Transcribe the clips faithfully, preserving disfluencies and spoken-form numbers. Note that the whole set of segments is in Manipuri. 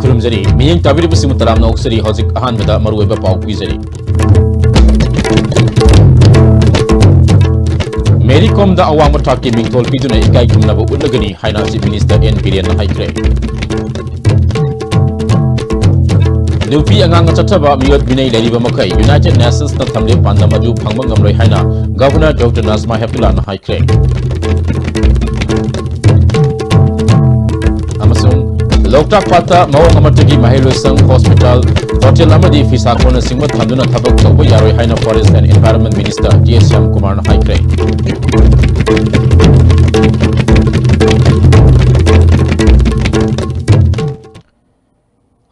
ꯈꯨꯔꯨꯝꯖꯔꯤ꯫ ꯃꯤꯠꯌꯦꯡ ꯇꯥꯕꯤꯔꯤꯕꯁꯤꯡꯕꯨ ꯇꯔꯥꯝꯅ ꯑꯣꯛꯆꯔꯤ꯫ ꯍꯧꯖꯤꯛ ꯑꯍꯥꯟꯕꯗ ꯃꯔꯨꯑꯣꯏꯕ ꯄꯥꯎ ꯄꯤꯖꯔꯤ꯫ ꯃꯦꯔꯤ ꯀꯣꯝꯗ ꯑꯋꯥꯡꯕ ꯊꯥꯛꯀꯤ ꯃꯤꯡꯊꯣꯜ ꯄꯤꯗꯨꯅ ꯏꯀꯥꯏ ꯈꯨꯝꯅꯕ ꯎꯠꯂꯒꯅꯤ ꯍꯥꯏꯅ Chief Minister N ꯕꯤꯔꯦꯟꯅ ꯍꯥꯏꯈ꯭ꯔꯦ꯫ ꯅꯨꯄꯤ ꯑꯉꯥꯡꯅ ꯆꯠꯊꯕ ꯃꯤꯑꯣꯠ ꯃꯤꯅꯩ ꯂꯩꯔꯤꯕ ꯃꯈꯩ United Nationsꯅ ꯊꯝꯂꯤꯕ ꯄꯥꯟꯗꯝ ꯑꯗꯨ ꯐꯪꯕ ꯉꯝꯂꯣꯏ ꯍꯥꯏꯅ Governor Doctor Najma Heptullahꯅ ꯍꯥꯏꯈ꯭ꯔꯦ꯫ ꯑꯃꯁꯨꯡ ꯂꯣꯛꯇꯥꯛ ꯄꯥꯠꯇ ꯃꯑꯣꯡ ꯑꯃꯠꯇꯒꯤ ꯃꯍꯩꯂꯣꯏꯁꯪ, hospital, hotel ꯑꯃꯗꯤ ꯐꯤꯁꯥ ꯀꯣꯟꯅꯆꯤꯡꯕ ꯊꯝꯗꯨꯅ ꯊꯕꯛ ꯇꯧꯕ ꯌꯥꯔꯣꯏ ꯍꯥꯏꯅ Forest and Environment Minister T S ꯁ꯭ꯌꯥꯝꯀꯨꯃꯥꯔꯅ ꯍꯥꯏꯈ꯭ꯔꯦ꯫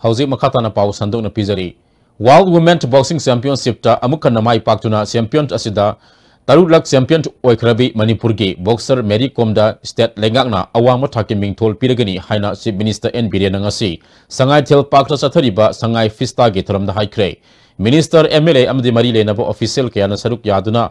ꯍꯧꯖꯤꯛ ꯃꯈꯥ ꯇꯥꯅ ꯄꯥꯎ ꯁꯟꯗꯣꯛꯅ ꯄꯤꯖꯔꯤ꯫ World Women Boxing Championshipꯇ ꯑꯃꯨꯛ ꯍꯟꯅ ꯃꯥꯏ ꯄꯥꯛꯇꯨꯅ champion ꯑꯁꯤꯗ ꯇꯔꯨꯛꯂꯛ champion ꯑꯣꯏꯈ꯭ꯔꯕꯤ ꯃꯅꯤꯄꯨꯔꯒꯤ boxer ꯃꯦꯔꯤ ꯀꯣꯝꯗ state ꯂꯩꯉꯥꯛꯅ ꯑꯋꯥꯡꯕ ꯊꯥꯛꯀꯤ ꯃꯤꯡꯊꯣꯜ ꯄꯤꯔꯒꯅꯤ ꯍꯥꯏꯅ Chief Minister N ꯕꯤꯔꯦꯟꯅ ꯉꯁꯤ ꯁꯉꯥꯏ ꯊꯤꯌꯦꯜ ꯄꯥꯔꯛꯇ ꯆꯠꯊꯔꯤꯕ ꯁꯉꯥꯏ ꯐꯤꯁꯇꯥꯒꯤ ꯊꯧꯔꯝꯗ ꯍꯥꯏꯈ꯭ꯔꯦ꯫ Minister, M L A ꯑꯃꯗꯤ ꯃꯔꯤ ꯂꯩꯅꯕ official ꯀꯌꯥꯅ ꯁꯔꯨꯛ ꯌꯥꯗꯨꯅ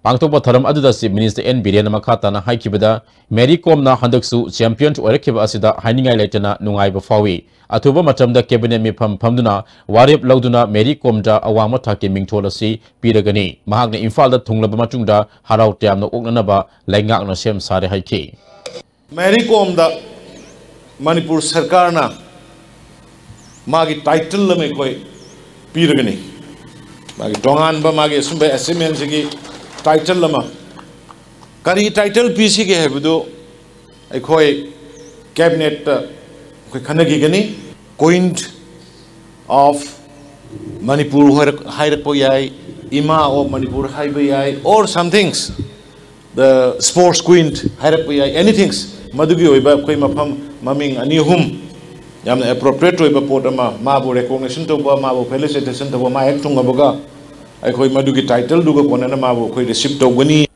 ꯄꯥꯡꯊꯣꯛꯄ ꯊꯧꯔꯝ ꯑꯗꯨꯗ Chief Minister N ꯕꯤꯔꯦꯟꯅ ꯃꯈꯥ ꯇꯥꯅ ꯍꯥꯏꯈꯤꯕꯗ, ꯃꯦꯔꯤ ꯀꯣꯝꯅ ꯍꯟꯗꯛꯁꯨ champion ꯑꯣꯏꯔꯛꯈꯤꯕ ꯑꯁꯤꯗ ꯍꯥꯏꯅꯤꯡꯉꯥꯏ ꯂꯩꯇꯅ ꯅꯨꯡꯉꯥꯏꯕ ꯐꯥꯎꯏ꯫ ꯑꯊꯨꯕ ꯃꯇꯝꯗ cabinet ꯃꯤꯐꯝ ꯐꯝꯗꯨꯅ ꯋꯥꯔꯦꯞ ꯂꯧꯗꯨꯅ ꯃꯦꯔꯤ ꯀꯣꯝꯗ ꯑꯋꯥꯡꯕ ꯊꯥꯛꯀꯤ ꯃꯤꯡꯊꯣꯜ ꯑꯁꯤ ꯄꯤꯔꯒꯅꯤ꯫ ꯃꯍꯥꯛꯅ ꯏꯝꯐꯥꯜꯗ ꯊꯨꯡꯂꯕ ꯃꯇꯨꯡꯗ ꯍꯔꯥꯎ ꯇꯌꯥꯝꯅ ꯑꯣꯛꯅꯅꯕ ꯂꯩꯉꯥꯛꯅ ꯁꯦꯝ ꯁꯥꯔꯦ ꯍꯥꯏꯈꯤ꯫ ꯃꯦꯔꯤ ꯀꯣꯝꯗ ꯃꯅꯤꯄꯨꯔ ꯁꯔꯀꯥꯔꯅ ꯃꯥꯒꯤ title ꯑꯃ ꯑꯩꯈꯣꯏ ꯄꯤꯔꯒꯅꯤ꯫ ꯃꯥꯒꯤ ꯇꯣꯉꯥꯟꯕ ꯃꯥꯒꯤ ꯑꯁꯨꯝꯕ achievementꯁꯤꯒꯤ title ꯑꯃ꯫ ꯀꯔꯤ title ꯄꯤꯁꯤꯒꯦ ꯍꯥꯏꯕꯗꯨ ꯑꯩꯈꯣꯏ cabinetꯇ ꯑꯩꯈꯣꯏ ꯈꯟꯅꯈꯤꯒꯅꯤ꯫ Queen of Manipur ꯍꯥꯏꯔꯛ-, ꯍꯥꯏꯔꯛꯄ ꯌꯥꯏ, Ima of Manipur ꯍꯥꯏꯕ ꯌꯥꯏ, or some things, the sports queen ꯍꯥꯏꯔꯛꯄ ꯌꯥꯏ, anything꯫ ꯃꯗꯨꯒꯤ ꯑꯣꯏꯕ ꯑꯩꯈꯣꯏ ꯃꯐꯝ ꯃꯃꯤꯡ ꯑꯅꯤ ꯑꯍꯨꯝ ꯌꯥꯝꯅ appropriate ꯑꯣꯏꯕ ꯄꯣꯠ ꯑꯃ, ꯃꯥꯕꯨ recognition ꯇꯧꯕ, ꯃꯥꯕꯨ felicitation ꯇꯧꯕ, ꯃꯥ ꯍꯦꯛ ꯊꯨꯡꯉꯕꯒ ꯑꯩꯈꯣꯏ ꯃꯗꯨꯒꯤ titleꯗꯨꯒ ꯀꯣꯟꯅꯅ ꯃꯥꯕꯨ ꯑꯩꯈꯣꯏ receive ꯇꯧꯒꯅꯤ꯫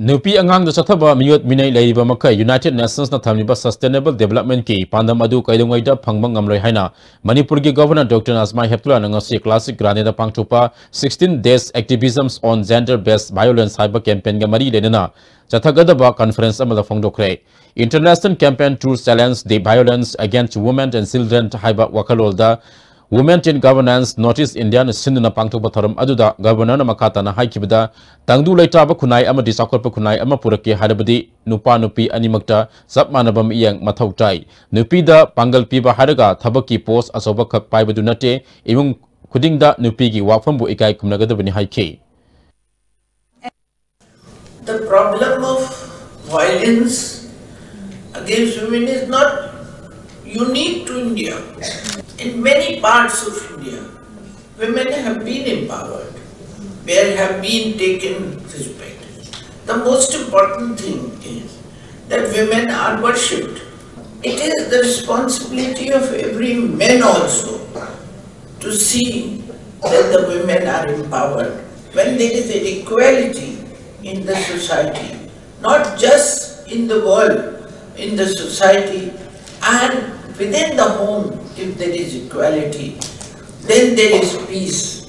ꯅꯨꯄꯤ ꯑꯉꯥꯡꯗ ꯆꯠꯊꯕ ꯃꯤꯑꯣꯠ ꯃꯤꯅꯩ ꯂꯩꯔꯤꯕ ꯃꯈꯩ United Nations ꯅ ꯊꯝꯂꯤꯕ Sustainable Development ꯀꯤ ꯄꯥꯟꯗꯝ ꯑꯗꯨ ꯀꯩꯗꯧꯉꯩꯗ ꯐꯪꯕ ꯉꯝꯂꯣꯏ ꯍꯥꯏꯅ ꯃꯅꯤꯄꯨꯔꯒꯤ Governor Doctor ꯅꯥꯖꯃꯥ ꯍꯦꯞꯇꯨꯂꯥꯅ ꯉꯁꯤ Classic ꯒ꯭ꯔꯥꯅꯦꯗ ꯄꯥꯡꯊꯣꯛꯄ Sixteen Days Activisms on Gender Based Violence ꯍꯥꯏꯕ campaign ꯒ ꯃꯔꯤ ꯂꯩꯅꯅ ꯆꯠꯊꯒꯗꯕ conference ꯑꯃꯗ ꯐꯣꯡꯗꯣꯛꯈ꯭ꯔꯦ꯫ International Campaign to Challenge the Violence Against Women and Children ꯍꯥꯏꯕ ꯋꯥꯈꯜꯂꯣꯟꯗ Women in Governance North East India ꯅ ꯁꯤꯟꯗꯨꯅ ꯄꯥꯡꯊꯣꯛꯄ ꯊꯧꯔꯝ ꯑꯗꯨꯗ Governor ꯅ ꯃꯈꯥ ꯇꯥꯅ ꯍꯥꯏꯈꯤꯕꯗ, ꯇꯪꯗꯨ ꯂꯩꯇꯥꯕ ꯈꯨꯟꯅꯥꯏ ꯑꯃꯗꯤ ꯆꯥꯎꯈꯠꯄ ꯈꯨꯟꯅꯥꯏ ꯑꯃ ꯄꯨꯔꯛꯀꯦ ꯍꯥꯏꯔꯕꯗꯤ ꯅꯨꯄꯥ ꯅꯨꯄꯤ ꯑꯅꯤꯃꯛꯇ ꯆꯞ ꯃꯥꯟꯅꯕ ꯃꯤꯠꯌꯦꯡ ꯃꯊꯧ ꯇꯥꯏ꯫ ꯅꯨꯄꯤꯗ ꯄꯥꯡꯒꯜ ꯄꯤꯕ ꯍꯥꯏꯔꯒ ꯊꯕꯛꯀꯤ post ꯑꯆꯧꯕ ꯈꯛ ꯄꯥꯏꯕꯗꯨ ꯅꯠꯇꯦ, ꯏꯃꯨꯡ ꯈꯨꯗꯤꯡꯗ ꯅꯨꯄꯤꯒꯤ ꯋꯥꯐꯝꯕꯨ ꯏꯀꯥꯏ ꯈꯨꯝꯅꯒꯗꯕꯅꯤ ꯍꯥꯏꯈꯤ꯫ The problem of violence against women is not unique to India. In many parts of India, women have been empowered, they have been taken respect. The most important thing is that women are worshipped. It is the responsibility of every man also to see that the women are empowered. When there is equality in the society, not just in the world, in the society, and within the home, if there is equality, then there is peace.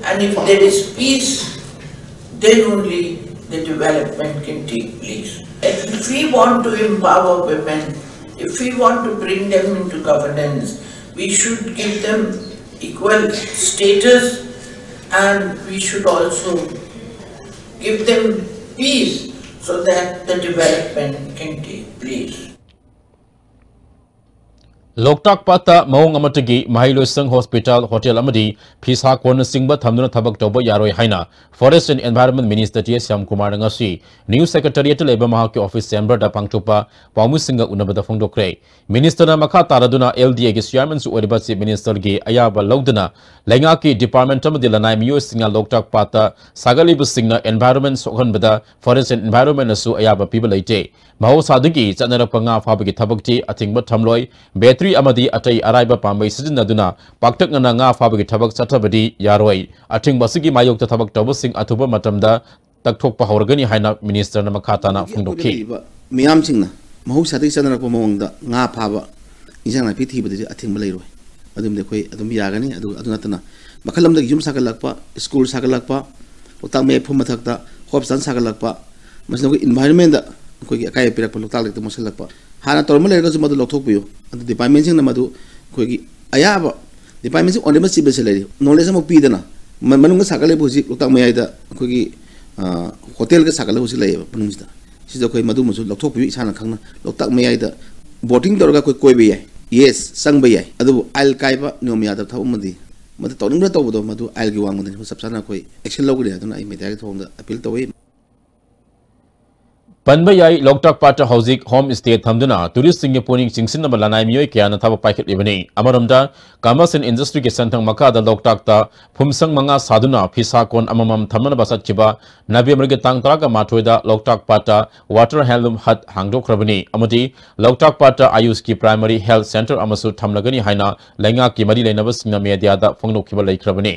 And if there is peace, then only the development can take place. And if we want to empower women, if we want to bring them into governance, we should give them equal status and we should also give them peace so that the development can take place. ꯂꯣꯛꯇꯥꯛ ꯄꯥꯠꯇ ꯃꯑꯣꯡ ꯑꯃꯠꯇꯒꯤ ꯃꯍꯩꯂꯣꯏꯁꯪ, hospital, hotel ꯑꯃꯗꯤ ꯐꯤꯁꯥ ꯀꯣꯟꯅꯆꯤꯡꯕ ꯊꯝꯗꯨꯅ ꯊꯕꯛ ꯇꯧꯕ ꯌꯥꯔꯣꯏ ꯍꯥꯏꯅ Forest and Environment Minister T S ꯁ꯭ꯌꯥꯝꯀꯨꯃꯥꯔꯅ ꯉꯁꯤ New Secretariat ꯇ ꯂꯩꯕ ꯃꯍꯥꯛꯀꯤ office chamber ꯗ ꯄꯥꯡꯊꯣꯛꯄ ꯄꯥꯎꯃꯤꯁꯤꯡꯒ ꯎꯅꯕꯗ ꯐꯣꯡꯗꯣꯛꯈ꯭ꯔꯦ꯫ Minister ꯅ ꯃꯈꯥ ꯇꯥꯔꯗꯨꯅ L D A ꯒꯤ chairman ꯁꯨ ꯑꯣꯏꯔꯤꯕ Chief Minister ꯒꯤ ꯑꯌꯥꯕ ꯂꯧꯗꯨꯅ ꯂꯩꯉꯥꯛꯀꯤ department ꯑꯃꯗꯤ ꯂꯅꯥꯏ ꯃꯤꯑꯣꯏꯁꯤꯡꯅ ꯂꯣꯛꯇꯥꯛ ꯄꯥꯠꯇ ꯁꯥꯒꯠꯂꯤꯕꯁꯤꯡꯅ environment ꯁꯣꯛꯍꯟꯕꯗ Forest and Environment ꯅꯁꯨ ꯑꯌꯥꯕ ꯄꯤꯕ ꯂꯩꯇꯦ꯫ ꯃꯍꯧꯁꯥꯗꯒꯤ ꯆꯠꯅꯔꯛꯄ ꯉꯥ ꯐꯥꯕꯒꯤ ꯊꯕꯛꯇꯤ ꯑꯊꯤꯡꯕ ꯊꯝꯂꯣꯏ꯫ Battery ꯑꯃꯗꯤ ꯑꯇꯩ ꯑꯔꯥꯏꯕ ꯄꯥꯝꯕꯩ ꯁꯤꯖꯤꯟꯅꯗꯨꯅ ꯄꯥꯛꯇꯛꯅꯅ ꯉꯥ ꯐꯥꯕꯒꯤ ꯊꯕꯛ ꯆꯠꯊꯕꯗꯤ ꯌꯥꯔꯣꯏ꯫ ꯑꯊꯤꯡꯕ ꯑꯁꯤꯒꯤ ꯃꯥꯌꯣꯛꯇ ꯊꯕꯛ ꯇꯧꯕꯁꯤꯡ ꯑꯊꯨꯕ ꯃꯇꯝꯗ ꯇꯛꯊꯣꯛꯄ ꯍꯧꯔꯒꯅꯤ ꯍꯥꯏꯅ ꯃꯤꯅꯤꯁꯇꯔꯅ ꯃꯈꯥ ꯇꯥꯅ ꯑꯗꯒꯤ ꯑꯩꯈꯣꯏꯗ ꯐꯣꯡꯗꯣꯛꯈꯤ꯫ ꯂꯩꯔꯤꯕ ꯃꯤꯌꯥꯝꯁꯤꯡꯅ ꯃꯍꯧꯁꯥꯗꯒꯤ ꯆꯠꯅꯔꯛꯄ ꯃꯑꯣꯡꯗ ꯉꯥ ꯐꯥꯕ, ꯏꯟꯁꯥꯡ ꯅꯥꯄꯤ ꯊꯤꯕꯗꯗꯤ ꯑꯊꯤꯡꯕ ꯂꯩꯔꯣꯏ꯫ ꯑꯗꯨꯝꯗꯤ ꯑꯩꯈꯣꯏ ꯑꯗꯨꯝ ꯌꯥꯒꯅꯤ꯫ ꯑꯗꯨ, ꯑꯗꯨ ꯅꯠꯇꯅ ꯃꯈꯜ ꯑꯃꯗꯒꯤ ꯌꯨꯝ ꯁꯥꯒꯠꯂꯛꯄ, ꯁ꯭ꯀꯨꯜ ꯁꯥꯒꯠꯂꯛꯄ, ꯂꯣꯛꯇꯥꯛ ꯃꯌꯥꯏ ꯐꯨꯝ ꯃꯊꯛꯇ ꯍꯣꯁꯄꯤꯇꯥꯜ ꯁꯥꯒꯠꯂꯛꯄ, ꯃꯁꯤꯅ ꯑꯩꯈꯣꯏ environment-ꯗ ꯑꯩꯈꯣꯏꯒꯤ ꯑꯀꯥꯏꯕ ꯄꯤꯔꯛꯄ, ꯂꯣꯛꯇꯥꯛ ꯂꯦꯛꯇ ꯃꯣꯠꯁꯤꯜꯂꯛꯄ꯫ ꯍꯥꯟꯅ ꯇꯧꯔꯝꯕ ꯂꯩꯔꯒꯁꯨ ꯃꯗꯨ ꯂꯧꯊꯣꯛꯄꯤꯌꯨ꯫ ꯑꯗꯨ department-ꯁꯤꯡꯅ ꯃꯗꯨ ꯑꯩꯈꯣꯏꯒꯤ ꯑꯌꯥꯕ department-ꯁꯤꯡ honourable chief-ꯁꯦ ꯂꯩꯔꯤ, knowledge ꯑꯃ ꯄꯤꯗꯅ ꯃ-, ꯃꯅꯨꯡꯗ ꯁꯥꯒꯠꯂꯤꯕ ꯍꯧꯖꯤꯛ ꯂꯣꯛꯇꯥꯛ ꯃꯌꯥꯏꯗ ꯑꯩꯈꯣꯏꯒꯤ, ꯑ, ꯍꯣꯇꯦꯜꯒ ꯁꯥꯒꯠꯂꯒ ꯍꯧꯖꯤꯛ ꯂꯩꯌꯦꯕ ꯃꯅꯨꯡꯁꯤꯗ꯫ ꯁꯤꯗ ꯑꯩꯈꯣꯏ ꯃꯗꯨꯃꯁꯨ ꯂꯧꯊꯣꯛꯄꯤꯌꯨ꯫ ꯏꯁꯥꯅ ꯈꯪꯅ ꯂꯣꯛꯇꯥꯛ ꯃꯌꯥꯏꯗ boating ꯇꯧꯔꯒ ꯑꯩꯈꯣꯏ ꯀꯣꯏꯕ ꯌꯥꯏ, yes, ꯆꯪꯕ ꯌꯥꯏ, ꯑꯗꯨꯕꯨ ꯑꯥꯏꯟ ꯀꯥꯏꯕ, ꯅꯤꯌꯣꯝ ꯌꯥꯗꯕ ꯊꯕꯛ ꯑꯃꯗꯤ, ꯃꯗꯨ ꯇꯧꯅꯤꯡꯕ ꯇꯧꯕꯗꯣ, ꯃꯗꯨ ꯑꯥꯏꯟꯒꯤ ꯋꯥꯡꯃꯗꯅꯤ, ꯆꯞ ꯆꯥꯅ ꯑꯩꯈꯣꯏ action ꯂꯧꯒꯅꯤ ꯍꯥꯏꯗꯨꯅ ꯑꯩ media-ꯒꯤ ꯊꯣꯡꯗ appeal ꯇꯧꯏ꯫ ꯄꯟꯕ ꯌꯥꯏ, ꯂꯣꯛꯇꯥꯛ ꯄꯥꯠꯇ ꯍꯧꯖꯤꯛ home stay ꯊꯝꯗꯨꯅ tourist-ꯁꯤꯡꯒꯤ ꯄꯨꯛꯅꯤꯡ ꯆꯤꯡꯁꯤꯟꯅꯕ ꯂꯅꯥꯏ ꯃꯤꯑꯣꯏ ꯀꯌꯥꯅ ꯊꯕꯛ ꯄꯥꯏꯈꯠꯂꯤꯕꯅꯤ꯫ ꯑꯃꯔꯣꯝꯗ, Commerce and Industry-ꯒꯤ ꯁꯦꯟꯊꯪ ꯃꯈꯥꯗ ꯂꯣꯛꯇꯥꯛꯇ ꯐꯨꯝꯁꯪ ꯃꯉꯥ ꯁꯥꯗꯨꯅ ꯐꯤꯁꯥ ꯀꯣꯟ ꯑꯃꯃꯝ ꯊꯝꯅꯅꯕ ꯆꯠꯈꯤꯕ ꯅꯕꯦꯝꯕꯔꯒꯤ ꯇꯥꯡ ꯇꯔꯥꯒ ꯃꯥꯊꯣꯏꯗ ꯂꯣꯛꯇꯥꯛ ꯄꯥꯠꯇ Water Handloom Hut ꯍꯥꯡꯗꯣꯛꯈ꯭ꯔꯕꯅꯤ ꯑꯃꯗꯤ ꯂꯣꯛꯇꯥꯛ ꯄꯥꯠꯇ ꯑꯌꯨꯁꯀꯤ primary health centre ꯑꯃꯁꯨ ꯊꯝꯂꯒꯅꯤ ꯍꯥꯏꯅ ꯂꯩꯉꯥꯛꯀꯤ ꯃꯔꯤ ꯂꯩꯅꯕꯁꯤꯡꯅ media-ꯗ ꯐꯣꯡꯗꯣꯛꯈꯤꯕ ꯂꯩꯈ꯭ꯔꯕꯅꯤ꯫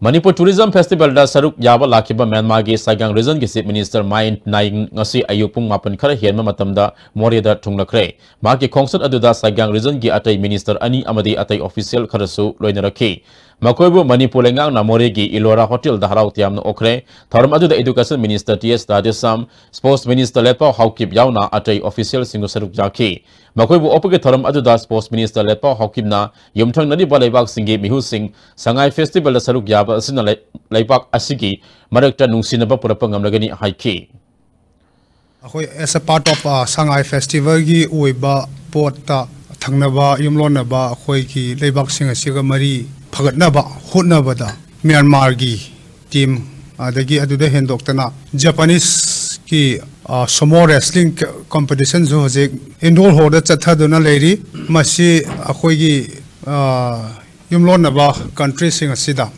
ꯃꯅꯤꯄꯨꯔ Tourism Festival-ꯗ ꯁꯔꯨꯛ ꯌꯥꯕ ꯂꯥꯛꯈꯤꯕ ꯃ꯭ꯌꯥꯟꯃꯥꯔꯒꯤ ꯁꯥꯏꯒꯥꯡ region-ꯒꯤ Chief Minister ꯃꯥꯏꯟ ꯅꯥꯏꯡ ꯉꯁꯤ ꯑꯌꯨꯛ ꯄꯨꯡ ꯃꯥꯄꯟ ꯈꯔ ꯍꯦꯟꯕ ꯃꯇꯝꯗ ꯃꯣꯔꯦꯗ ꯊꯨꯡꯂꯈ꯭ꯔꯦ꯫ ꯃꯍꯥꯛꯀꯤ ꯈꯣꯡꯆꯠ ꯑꯗꯨꯗ ꯁꯥꯏꯒꯥꯡ region-ꯒꯤ ꯑꯇꯩ minister ꯑꯅꯤ ꯑꯃꯗꯤ ꯑꯇꯩ official ꯈꯔꯁꯨ ꯂꯣꯏꯅꯔꯛꯈꯤ꯫ ꯃꯈꯣꯏꯕꯨ ꯃꯅꯤꯄꯨꯔ ꯂꯩꯉꯥꯛꯅ ꯃꯣꯔꯦꯒꯤ ꯏꯂꯣꯔꯥ hotel-ꯗ ꯍꯔꯥꯎ ꯇꯌꯥꯝꯅ ꯑꯣꯛꯈ꯭ꯔꯦ꯫ ꯊꯧꯔꯝ ꯑꯗꯨꯗ Education Minister ꯇꯤ ꯑꯦꯁ ꯔꯥꯙꯦꯁ꯭ꯌꯥꯝ, Sports Minister ꯂꯦꯠꯄꯥꯎ ꯍꯥꯎꯀꯤꯞ ꯌꯥꯎꯅ ꯑꯇꯩ official-ꯁꯤꯡꯁꯨ ꯁꯔꯨꯛ ꯌꯥꯈꯤ꯫ ꯃꯈꯣꯏꯕꯨ ꯑꯣꯛꯄꯒꯤ ꯊꯧꯔꯝ ꯑꯗꯨꯗ Sports Minister ꯂꯦꯠꯄꯥꯎ ꯍꯥꯎꯀꯤꯞꯅ ꯌꯨꯝꯊꯪꯅꯔꯤꯕ ꯂꯩꯕꯥꯛꯁꯤꯡꯒꯤ ꯃꯤꯍꯨꯠꯁꯤꯡ ꯁꯉꯥꯏ Festival-ꯗ ꯁꯔꯨꯛ ꯌꯥꯕ ꯑꯁꯤꯅ ꯂꯩ-, ꯂꯩꯕꯥꯛ ꯑꯁꯤꯒꯤ ꯃꯔꯛꯇ ꯅꯨꯡꯁꯤꯅꯕ ꯄꯨꯔꯛꯄ ꯉꯝꯂꯒꯅꯤ ꯍꯥꯏꯈꯤ꯫ ꯑꯩꯈꯣꯏ as a part of, ꯑ, ꯁꯉꯥꯏ Festival-ꯒꯤ ꯑꯣꯏꯕ ꯄꯣꯠꯇ ꯊꯪꯅꯕ ꯌꯨꯝꯂꯣꯟꯅꯕ ꯑꯩꯈꯣꯏꯒꯤ ꯂꯩꯕꯥꯛꯁꯤꯡ ꯑꯁꯤꯒ ꯃꯔꯤ ꯐꯒꯠꯅꯕ ꯍꯣꯠꯅꯕꯗ ꯃ꯭ꯌꯥꯟꯃꯥꯔꯒꯤ team, ꯑꯗꯒꯤ ꯑꯗꯨꯗ ꯍꯦꯟꯗꯣꯛꯇꯅ Japanese-ꯀꯤ, ꯑ, sumo wrestling competition-ꯁꯨ ꯍꯧꯖꯤꯛ indoor hall-ꯗ ꯆꯠꯊꯗꯨꯅ ꯂꯩꯔꯤ꯫ ꯃꯁꯤ ꯑꯩꯈꯣꯏꯒꯤ, ꯑ, ꯌꯨꯝꯂꯣꯟꯅꯕ country-ꯁꯤꯡ ꯑꯁꯤꯗ